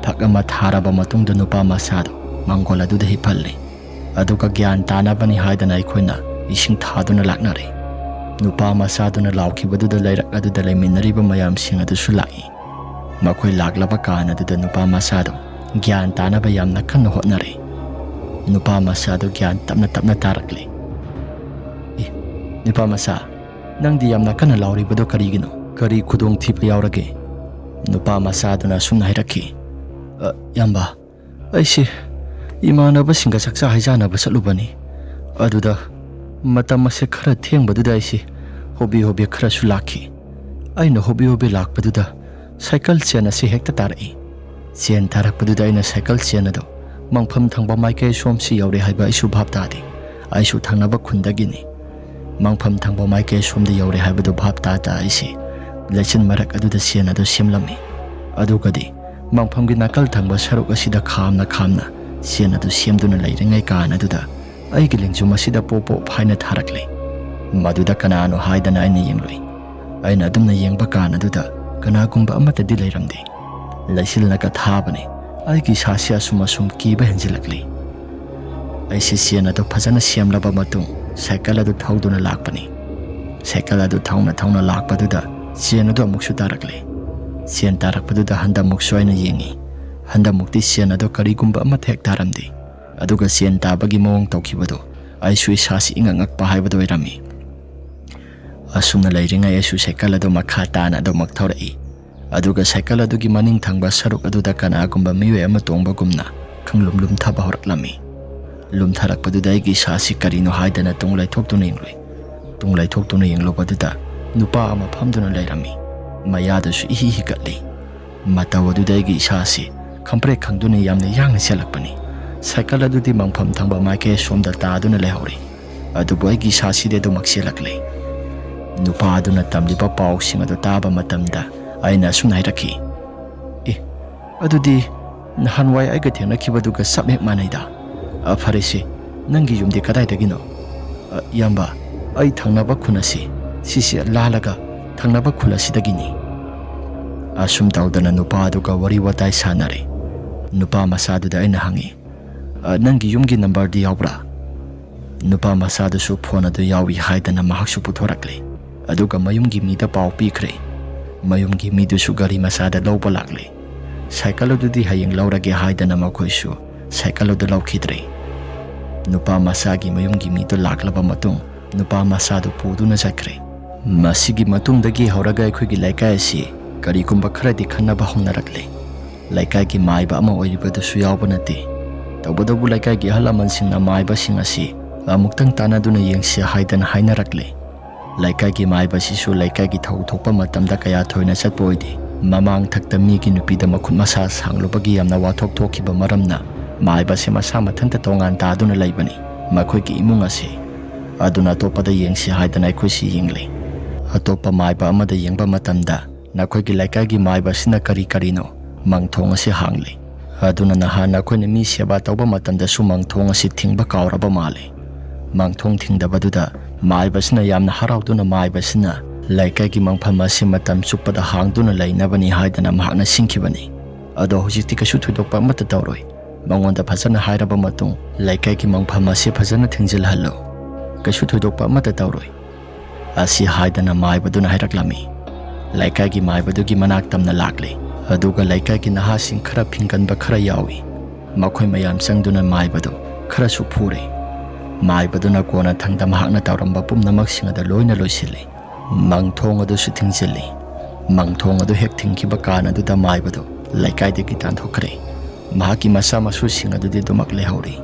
ꯐꯛ ꯑꯃ ꯊꯥꯔꯕ ꯃꯇꯨꯡꯗ ꯅꯨꯄꯥ ꯃꯆꯥꯗꯨ ꯃꯪꯒꯣꯜ ꯑꯗꯨꯗ ꯍꯤꯞꯍꯜꯂꯦ꯫ ꯑꯗꯨꯒ ꯒ꯭ꯌꯥꯟ ꯇꯥꯅꯕꯅꯤ ꯍꯥꯏꯗꯅ ꯑꯩꯈꯣꯏꯅ ꯏꯁꯤꯡ ꯊꯥꯗꯨꯅ ꯂꯥꯛꯅꯔꯦ꯫ ꯅꯨꯄꯥ ꯃꯆꯥꯗꯨꯅ ꯂꯥꯎꯈꯤꯕꯗꯨꯗ ꯂꯩꯔꯛ ꯑꯗꯨꯗ ꯂꯩꯃꯤꯟꯅꯔꯤꯕ ꯃꯌꯥꯝꯁꯤꯡ ꯑꯗꯨꯁꯨ ꯂꯥꯛꯏ꯫ ꯃꯈꯣꯏ ꯂꯥꯛꯂꯕ ꯀꯥꯟ ꯑꯗꯨꯗ ꯅꯨꯄꯥ ꯃꯆꯥꯗꯨ ꯒ꯭ꯌꯥꯟ ꯇꯥꯅꯕ ꯌꯥꯝꯅ ꯀꯟꯅ ꯍꯣꯠꯅꯔꯦ꯫ ꯅꯨꯄꯥ ꯃꯆꯥꯗꯨ ꯒ꯭ꯌꯥꯟ ꯇꯞꯅ ꯇꯞꯅ ꯇꯥꯔꯛꯂꯦ꯫ "ꯑꯦ, ꯅꯨꯄꯥ ꯃꯆꯥ, ꯅꯪꯗꯤ ꯌꯥꯝꯅ ꯀꯟꯅ ꯂꯥꯎꯔꯤꯕꯗꯣ ꯀꯔꯤꯒꯤꯅꯣ? ꯀꯔꯤ ꯈꯨꯗꯣꯡꯊꯤꯕ ꯌꯥꯎꯔꯒꯦ?" ꯅꯨꯄꯥ ꯃꯆꯥꯗꯨꯅ ꯑꯁꯨꯝꯅ ꯍꯥꯏꯔꯛꯈꯤ, "ꯑ, ꯏꯌꯥꯝꯕ, ꯑꯩꯁꯦ ꯏꯃꯥꯟꯅꯕꯁꯤꯡꯒ ꯆꯥꯛꯆꯥ ꯍꯩꯖꯥꯟꯅꯕ ꯆꯠꯂꯨꯕꯅꯤ꯫ ꯑꯗꯨꯗ ꯃꯇꯝ ꯑꯁꯦ ꯈꯔ ꯊꯦꯡꯕꯗꯨꯗ ꯑꯩꯁꯦ ꯍꯣꯕꯦ ꯍꯣꯕꯦ ꯈꯔꯁꯨ ꯂꯥꯛꯈꯤ꯫ ꯑꯩꯅ ꯍꯣꯕꯦ ꯍꯣꯕꯦ ꯂꯥꯛꯄꯗꯨꯗ ꯁꯥꯏꯀꯜ ꯆꯦꯟ ꯑꯁꯤ ꯍꯦꯛꯇ ꯇꯥꯔꯛꯏ꯫ ꯆꯦꯟ ꯇꯥꯔꯛꯄꯗꯨꯗ ꯑꯩꯅ ꯁꯥꯏꯀꯜ ꯆꯦꯟ ꯑꯗꯨ ꯃꯪꯐꯝ ꯊꯪꯕ ꯃꯥꯏꯀꯩ ꯁꯣꯝꯁꯤ ꯌꯧꯔꯦ ꯍꯥꯏꯕ ꯑꯩꯁꯨ ꯚꯥꯞ ꯇꯥꯗꯦ꯫ ꯑꯩꯁꯨ ꯊꯪꯅꯕ ꯈꯨꯟꯗꯒꯤꯅꯤ꯫ ꯃꯪꯐꯝ ꯊꯪꯕ ꯃꯥꯏꯀꯩ ꯁꯣꯝꯗ ꯌꯧꯔꯦ ꯍꯥꯏꯕꯗꯨ ꯚꯥꯞ ꯇꯥ ꯇꯥ ꯑꯩꯁꯦ ꯂꯩꯆꯤꯟ ꯃꯔꯛ ꯑꯗꯨꯗ ꯆꯦꯟ ꯑꯗꯨ ꯁꯦꯝꯂꯝꯃꯤ꯫ ꯑꯗꯨꯒꯗꯤ ꯃꯪꯐꯝꯒꯤ ꯅꯥꯀꯜ ꯊꯪꯕ ꯁꯔꯨꯛ ꯑꯁꯤꯗ ꯈꯥꯝꯅ ꯈꯥꯝꯅ ꯆꯦꯟ ꯑꯗꯨ ꯁꯦꯝꯗꯨꯅ ꯂꯩꯔꯤꯉꯩ ꯀꯥꯟ ꯑꯗꯨꯗ ꯑꯩꯒꯤ ꯂꯦꯡꯖꯨꯝ ꯑꯁꯤꯗ ꯄꯣꯞ ꯄꯣꯞ ꯍꯥꯏꯅ ꯊꯥꯔꯛꯂꯦ꯫ ꯃꯗꯨꯗ ꯀꯅꯥꯅꯣ ꯍꯥꯏꯗꯅ ꯑꯩꯅ ꯌꯦꯡꯂꯨꯏ꯫ ꯑꯩꯅ ꯑꯗꯨꯝꯅ ꯌꯦꯡꯕ ꯀꯥꯟ ꯑꯗꯨꯗ ꯀꯅꯥꯒꯨꯝꯕ ꯑꯃꯠꯇꯗꯤ ꯂꯩꯔꯝꯗꯦ꯫ ꯂꯩꯁꯤꯜꯂꯒ ꯊꯥꯕꯅꯤ꯫ ꯑꯩꯒꯤ ꯏꯁꯥꯁꯤ ꯑꯁꯨꯝ ꯑꯁꯨꯝ ꯀꯤꯕ ꯍꯦꯟꯖꯤꯜꯂꯛꯂꯤ꯫ ꯑꯩꯁꯤ ꯆꯦꯟ ꯑꯗꯨ ꯐꯖꯅ ꯁꯦꯝꯂꯕ ꯃꯇꯨꯡ ꯁꯥꯏꯀꯜ ꯑꯗꯨ ꯊꯧꯗꯨꯅ ꯂꯥꯛꯄꯅꯤ꯫ ꯁꯥꯏꯀꯜ ꯑꯗꯨ ꯊꯧꯅ ꯊꯧꯅ ꯂꯥꯛꯄꯗꯨꯗ ꯆꯦꯟ ꯑꯗꯨ ꯑꯃꯨꯛꯁꯨ ꯇꯥꯔꯛꯂꯦ꯫ ꯆꯦꯟ ꯇꯥꯔꯛꯄꯗꯨꯗ ꯍꯟꯗꯛꯃꯨꯛꯁꯨ ꯑꯩꯅ ꯌꯦꯡꯉꯤ꯫ ꯍꯟꯗꯛꯃꯨꯛꯇꯤ ꯆꯦꯟ ꯑꯗꯨ ꯀꯔꯤꯒꯨꯝꯕ ꯑꯃꯠꯇ ꯍꯦꯛ ꯇꯥꯔꯝꯗꯦ꯫ ꯑꯗꯨꯒ ꯆꯦꯟ ꯇꯥꯕꯒꯤ ꯃꯑꯣꯡ ꯇꯧꯈꯤꯕꯗꯨ ꯑꯩꯁꯨ ꯏꯁꯥꯁꯤ ꯏꯉꯛ ꯉꯛꯄ ꯍꯥꯏꯕꯗꯨ ꯑꯣꯏꯔꯝꯃꯤ꯫ ꯑꯁꯨꯝꯅ ꯂꯩꯔꯤꯉꯩ ꯑꯩꯁꯨ ꯁꯥꯏꯀꯜ ꯑꯗꯨ ꯃꯈꯥ ꯇꯥꯅ ꯑꯗꯨꯃꯛ ꯊꯧꯔꯛꯏ꯫ ꯑꯗꯨꯒ ꯁꯥꯏꯀꯜ ꯑꯗꯨꯒꯤ ꯃꯅꯤꯡ ꯊꯪꯕ ꯁꯔꯨꯛ ꯑꯗꯨꯗ ꯀꯅꯥꯒꯨꯝꯕ ꯃꯤꯑꯣꯏ ꯑꯃ ꯇꯣꯡꯕꯒꯨꯝꯅ ꯈꯪꯂꯨꯝ ꯂꯨꯝꯊꯕ ꯍꯧꯔꯛꯂꯝꯃꯤ꯫ ꯂꯨꯝꯊꯔꯛꯄꯗꯨꯗ ꯑꯩꯒꯤ ꯏꯁꯥꯁꯤ ꯀꯔꯤꯅꯣ ꯍꯥꯏꯗꯅ ꯇꯨꯡ ꯂꯩꯊꯣꯛꯇꯨꯅ ꯌꯦꯡꯂꯨꯏ꯫ ꯇꯨꯡ ꯂꯩꯊꯣꯛꯇꯨꯅ ꯌꯦꯡꯂꯨꯕꯗꯨꯗ ꯅꯨꯄꯥ ꯑꯃ ꯐꯝꯗꯨꯅ ꯂꯩꯔꯝꯃꯤ꯫ ꯃꯌꯥꯗꯨꯁꯨ ꯏꯍꯤ ꯍꯤꯒꯠꯂꯤ꯫ ꯃꯇꯧ ꯑꯗꯨꯗ ꯑꯩꯒꯤ ꯏꯁꯥꯁꯤ ꯈꯪꯄ꯭ꯔꯦꯛ ꯈꯪꯗꯨꯅ ꯌꯥꯝꯅ ꯌꯥꯡꯅ ꯆꯦꯜꯂꯛꯄꯅꯤ꯫ ꯁꯥꯏꯀꯜ ꯑꯗꯨꯗꯤ ꯃꯪꯐꯝ ꯊꯪꯕ ꯃꯥꯏꯀꯩ ꯑꯁꯣꯝꯗ ꯇꯥꯗꯨꯅ ꯂꯩꯍꯧꯔꯤ꯫ ꯑꯗꯨꯕꯨ ꯑꯩꯒꯤ ꯏꯁꯥꯁꯤꯗꯤ ꯑꯗꯨꯃꯛ ꯆꯦꯜꯂꯛꯂꯦ꯫ ꯅꯨꯄꯥ ꯑꯗꯨꯅ ꯇꯝꯂꯤꯕ ꯄꯥꯎꯁꯤꯡ ꯑꯗꯨ ꯇꯥꯕ ꯃꯇꯝꯗ ꯑꯩꯅ ꯑꯁꯨꯝꯅ ꯍꯥꯏꯔꯛꯈꯤ, "ꯑꯦ, ꯑꯗꯨꯗꯤ ꯅꯍꯥꯟꯋꯥꯏ ꯑꯩꯒ ꯊꯦꯡꯅꯈꯤꯕꯗꯨꯒ ꯆꯞ ꯍꯦꯛ ꯃꯥꯟꯅꯩꯗ꯫ ꯑ, ꯐꯔꯦꯁꯦ, ꯅꯪꯒꯤ ꯌꯨꯝꯗꯤ ꯀꯗꯥꯏꯗꯒꯤꯅꯣ?" "ꯑ, ꯏꯌꯥꯝꯕ, ꯑꯩ ꯊꯪꯅꯕ ꯈꯨꯟ ꯑꯁꯤ, ꯁꯤꯁꯦ ꯂꯥꯜꯂꯒ ꯊꯪꯅꯕ ꯈꯨꯜ ꯑꯁꯤꯗꯒꯤꯅꯤ꯫" ꯑꯁꯨꯝ ꯇꯧꯗꯅ ꯅꯨꯄꯥ ꯑꯗꯨꯒ ꯋꯥꯔꯤ ꯋꯥꯇꯥꯏ ꯁꯥꯟꯅꯔꯦ꯫ ꯅꯨꯄꯥ ꯃꯆꯥꯗꯨꯗ ꯑꯩꯅ ꯍꯪꯉꯤ, "ꯑ, ꯅꯪꯒꯤ ꯌꯨꯝꯒꯤ ꯅꯝꯕꯔꯗꯤ ꯌꯥꯎꯕ꯭ꯔꯥ?" ꯅꯨꯄꯥ ꯃꯆꯥꯗꯨꯁꯨ ꯐꯣꯟ ꯑꯗꯨ ꯌꯥꯎꯏ ꯍꯥꯏꯗꯅ ꯃꯍꯥꯛꯁꯨ ꯄꯨꯊꯣꯔꯛꯂꯦ꯫ ꯑꯗꯨꯒ ꯃꯌꯨꯝꯒꯤ ꯃꯤꯗ ꯄꯥꯎ ꯄꯤꯈ꯭ꯔꯦ꯫ ꯃꯌꯨꯝꯒꯤ ꯃꯤꯗꯨꯁꯨ ꯒꯥꯔꯤ ꯃꯆꯥꯗ ꯂꯧꯕ ꯂꯥꯛꯂꯦ꯫ ꯁꯥꯏꯀꯜ ꯑꯗꯨꯗꯤ ꯍꯌꯦꯡ ꯂꯧꯔꯒꯦ ꯍꯥꯏꯗꯅ ꯃꯈꯣꯏꯁꯨ ꯁꯥꯏꯀꯜ ꯑꯗꯨ ꯂꯧꯈꯤꯗ꯭ꯔꯦ꯫ ꯅꯨꯄꯥ ꯃꯆꯥꯒꯤ ꯃꯌꯨꯝꯒꯤ ꯃꯤꯗꯨ ꯂꯥꯛꯂꯕ ꯃꯇꯨꯡ ꯅꯨꯄꯥ ꯃꯆꯥꯗꯨ ꯄꯨꯗꯨꯅ ꯆꯠꯈ꯭ꯔꯦ꯫ ꯃꯁꯤꯒꯤ ꯃꯇꯨꯡꯗꯒꯤ ꯍꯧꯔꯒ ꯑꯩꯈꯣꯏꯒꯤ ꯂꯩꯀꯥꯏ ꯑꯁꯤ ꯀꯔꯤꯒꯨꯝꯕ ꯈꯔꯗꯤ ꯈꯟꯅꯕ ꯍꯧꯅꯔꯛꯂꯦ꯫ ꯂꯩꯀꯥꯏꯒꯤ ꯃꯥꯏꯕ ꯑꯃ ꯑꯣꯏꯔꯤꯕꯗꯨꯁꯨ ꯌꯥꯎꯕ ꯅꯠꯇꯦ꯫ ꯇꯧꯕꯇꯕꯨ ꯂꯩꯀꯥꯏꯒꯤ ꯑꯍꯜ ꯂꯃꯟꯁꯤꯡꯅ ꯃꯥꯏꯕꯁꯤꯡ ꯑꯁꯤ ꯑꯃꯨꯛꯇꯪ ꯇꯥꯟꯅꯗꯨꯅ ꯌꯦꯡꯁꯤ ꯍꯥꯏꯗꯅ ꯍꯥꯏꯅꯔꯛꯂꯦ꯫ ꯂꯩꯀꯥꯏꯒꯤ ꯃꯥꯏꯕꯁꯤꯁꯨ ꯂꯩꯀꯥꯏꯒꯤ ꯊꯧ ꯊꯣꯛꯄ ꯃꯇꯝꯗ ꯀꯌꯥ ꯊꯣꯏꯅ ꯆꯠꯄ ꯑꯣꯏꯗꯦ꯫ ꯃꯃꯥꯡ ꯊꯛꯇ ꯃꯤꯒꯤ ꯅꯨꯄꯤꯗ ꯃꯈꯨꯠ ꯃꯁꯥ ꯁꯥꯡꯂꯨꯕꯒꯤ ꯌꯥꯝꯅ ꯋꯥꯊꯣꯛ ꯊꯣꯛꯈꯤꯕ ꯃꯔꯝꯅ ꯃꯥꯏꯕꯁꯦ ꯃꯁꯥ ꯃꯊꯟꯇ ꯇꯣꯉꯥꯟ ꯇꯥꯗꯨꯅ ꯂꯩꯕꯅꯤ꯫ ꯃꯈꯣꯏꯒꯤ ꯏꯃꯨꯡ ꯑꯁꯤ ꯑꯗꯨꯅ ꯑꯇꯣꯞꯄꯗ ꯌꯦꯡꯁꯤ ꯍꯥꯏꯗꯅ ꯑꯩꯈꯣꯏꯁꯤ ꯌꯦꯡꯂꯦ꯫ ꯑꯇꯣꯞꯄ ꯃꯥꯏꯕ ꯑꯃꯗ ꯌꯦꯡꯕ ꯃꯇꯝꯗ ꯅꯈꯣꯏꯒꯤ ꯂꯩꯀꯥꯏꯒꯤ ꯃꯥꯏꯕꯁꯤꯅ ꯀꯔꯤ ꯀꯔꯤꯅꯣ ꯃꯪꯊꯣꯡ ꯑꯁꯤ ꯍꯥꯡꯂꯤ꯫ ꯑꯗꯨꯅ ꯅꯍꯥꯟ ꯑꯩꯈꯣꯏꯅ ꯃꯤ ꯁꯦꯕꯥ ꯇꯧꯕ ꯃꯇꯝꯗꯁꯨ ꯃꯪꯊꯣꯡ ꯑꯁꯤ ꯊꯤꯡꯕ ꯀꯥꯎꯔꯕ ꯃꯥꯜꯂꯤ꯫ ꯃꯪꯊꯣꯡ ꯊꯤꯡꯗꯕꯗꯨꯗ ꯃꯥꯏꯕꯁꯤꯅ ꯌꯥꯝꯅ ꯍꯔꯥꯎꯗꯨꯅ ꯃꯥꯏꯕꯁꯤꯅ ꯂꯩꯀꯥꯏꯒꯤ ꯃꯪꯐꯝ ꯑꯁꯤ ꯃꯇꯝ ꯆꯨꯞꯄꯗ ꯍꯥꯡꯗꯨꯅ ꯂꯩꯅꯕꯅꯤ ꯍꯥꯏꯗꯅ ꯃꯍꯥꯛꯅ ꯁꯤꯡꯈꯤꯕꯅꯤ꯫ ꯑꯗꯣ ꯍꯧꯖꯤꯛꯇꯤ ꯀꯩꯁꯨ ꯊꯣꯏꯗꯣꯛꯄ ꯑꯃꯠꯇ ꯇꯧꯔꯣꯏ꯫ ꯃꯉꯣꯟꯗ ꯐꯖꯅ ꯍꯥꯏꯔꯕ ꯃꯇꯨꯡ ꯂꯩꯀꯥꯏꯒꯤ ꯃꯪꯐꯝ ꯑꯁꯤ ꯐꯖꯅ ꯊꯤꯡꯖꯤꯜꯍꯜꯂꯨ꯫ ꯀꯩꯁꯨ ꯊꯣꯏꯗꯣꯛꯄ ꯑꯃꯠꯇ ꯇꯧꯔꯣꯏ꯫ ꯑꯁꯤ ꯍꯥꯏꯗꯅ ꯃꯥꯏꯕꯗꯨꯅ ꯍꯥꯏꯔꯛꯂꯝꯃꯤ꯫ ꯂꯩꯀꯥꯏꯒꯤ ꯃꯥꯏꯕꯗꯨꯒꯤ ꯃꯅꯥꯛ ꯇꯝꯅ ꯂꯥꯛꯂꯦ꯫ ꯑꯗꯨꯒ ꯂꯩꯀꯥꯏꯒꯤ ꯅꯍꯥꯁꯤꯡ ꯈꯔ ꯐꯤꯡꯒꯟꯕ ꯈꯔ ꯌꯥꯎꯏ꯫ ꯃꯈꯣꯏ ꯃꯌꯥꯝ ꯆꯪꯗꯨꯅ ꯃꯥꯏꯕꯗꯨ ꯈꯔꯁꯨ ꯐꯨꯔꯦ꯫ ꯃꯥꯏꯕꯗꯨꯅ ꯀꯣꯟꯅꯊꯪꯗ ꯃꯍꯥꯛꯅ ꯇꯧꯔꯝꯕ ꯄꯨꯝꯅꯃꯛꯁꯤꯡ ꯑꯗꯨ ꯂꯣꯏꯅ ꯂꯣꯏꯁꯤꯜꯂꯤ꯫ ꯃꯪꯊꯣꯡ ꯑꯗꯨꯁꯨ ꯊꯤꯡꯖꯤꯜꯂꯤ꯫ ꯃꯪꯊꯣꯡ ꯑꯗꯨ ꯍꯦꯛ ꯊꯤꯡꯈꯤꯕ ꯀꯥꯟ ꯑꯗꯨꯗ ꯃꯥꯏꯕꯗꯨ ꯂꯩꯀꯥꯏꯗꯒꯤ ꯇꯥꯟꯊꯣꯛꯈ꯭ꯔꯦ꯫ ꯃꯍꯥꯛꯀꯤ ꯃꯆꯥ ꯃꯁꯨꯁꯤꯡ ꯑꯗꯨꯗꯤ ꯑꯗꯨꯃꯛ ꯂꯩꯍꯧꯔꯤ꯫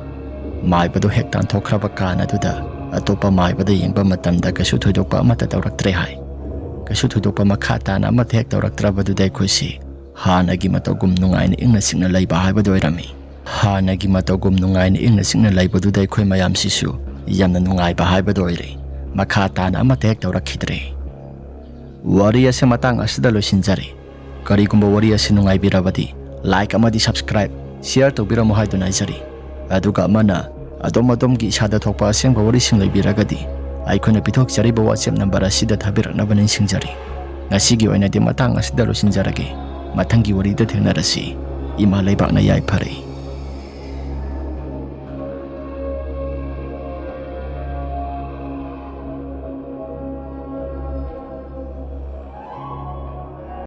ꯃꯥꯏꯕꯗꯨ ꯍꯦꯛ ꯇꯥꯟꯊꯣꯛꯈ꯭ꯔꯕ ꯀꯥꯟ ꯑꯗꯨꯗ ꯑꯇꯣꯞꯄ ꯃꯥꯏꯕꯗ ꯌꯦꯡꯕ ꯃꯇꯝꯗ ꯀꯩꯁꯨ ꯊꯣꯏꯗꯣꯛꯄ ꯑꯃꯠꯇ ꯇꯧꯔꯛꯇ꯭ꯔꯦ ꯍꯥꯏ꯫ ꯀꯩꯁꯨ ꯊꯣꯏꯗꯣꯛꯄ ꯃꯈꯥ ꯇꯥꯅ ꯑꯃꯠꯇ ꯍꯦꯛ ꯇꯧꯔꯛꯇ꯭ꯔꯕꯗꯨꯗ ꯑꯩꯈꯣꯏꯁꯤ ꯍꯥꯟꯅꯒꯤ ꯃꯇꯧꯒꯨꯝ ꯅꯨꯡꯉꯥꯏꯅ ꯏꯪꯅ ꯆꯤꯛꯅ ꯂꯩꯕ ꯍꯥꯏꯕꯗꯨ ꯑꯣꯏꯔꯝꯃꯤ꯫ ꯍꯥꯟꯅꯒꯤ ꯃꯇꯧꯒꯨꯝ ꯅꯨꯡꯉꯥꯏꯅ ꯏꯪꯅ ꯆꯤꯛꯅ ꯂꯩꯕꯗꯨꯗ ꯑꯩꯈꯣꯏ ꯃꯌꯥꯝꯁꯤꯁꯨ ꯌꯥꯝꯅ ꯅꯨꯡꯉꯥꯏꯕ ꯍꯥꯏꯕꯗꯨ ꯑꯣꯏꯔꯦ꯫ ꯃꯈꯥ ꯇꯥꯅ ꯑꯃꯠꯇ ꯍꯦꯛ ꯇꯧꯔꯛꯈꯤꯗ꯭ꯔꯦ꯫ ꯋꯥꯔꯤ ꯑꯁꯤ ꯃꯇꯥꯡ ꯑꯁꯤꯗ ꯂꯣꯏꯁꯤꯟꯖꯔꯦ꯫ ꯀꯔꯤꯒꯨꯝꯕ ꯋꯥꯔꯤ ꯑꯁꯤ ꯅꯨꯡꯉꯥꯏꯕꯤꯔꯕꯗꯤ like ꯑꯃꯗꯤ subscribe, share ꯇꯧꯕꯤꯔꯝꯃꯨ ꯍꯥꯏꯗꯨꯅ ꯍꯥꯏꯖꯔꯤ꯫ ꯑꯗꯨꯒ ꯑꯃꯅ ꯑꯗꯣꯝ ꯑꯗꯣꯝꯒꯤ ꯏꯁꯥꯗ ꯊꯣꯛꯄ ꯑꯁꯦꯡꯕ ꯋꯥꯔꯤꯁꯤꯡ ꯂꯩꯕꯤꯔꯒꯗꯤ ꯑꯩꯈꯣꯏꯅ ꯄꯤꯊꯣꯛꯆꯔꯤꯕ WhatsApp number ꯑꯁꯤꯗ ꯊꯥꯕꯤꯔꯛꯅꯕ ꯅꯤꯡꯁꯤꯡꯖꯔꯤ꯫ ꯉꯁꯤꯒꯤ ꯑꯣꯏꯅꯗꯤ ꯃꯇꯥꯡ ꯑꯁꯤꯗ ꯂꯣꯏꯁꯤꯟꯖꯔꯒꯦ꯫ ꯃꯊꯪꯒꯤ ꯋꯥꯔꯤꯗ ꯊꯦꯡꯅꯔꯁꯤ꯫ ꯏꯃꯥ ꯂꯩꯕꯥꯛꯅ ꯌꯥꯏꯐꯔꯦ꯫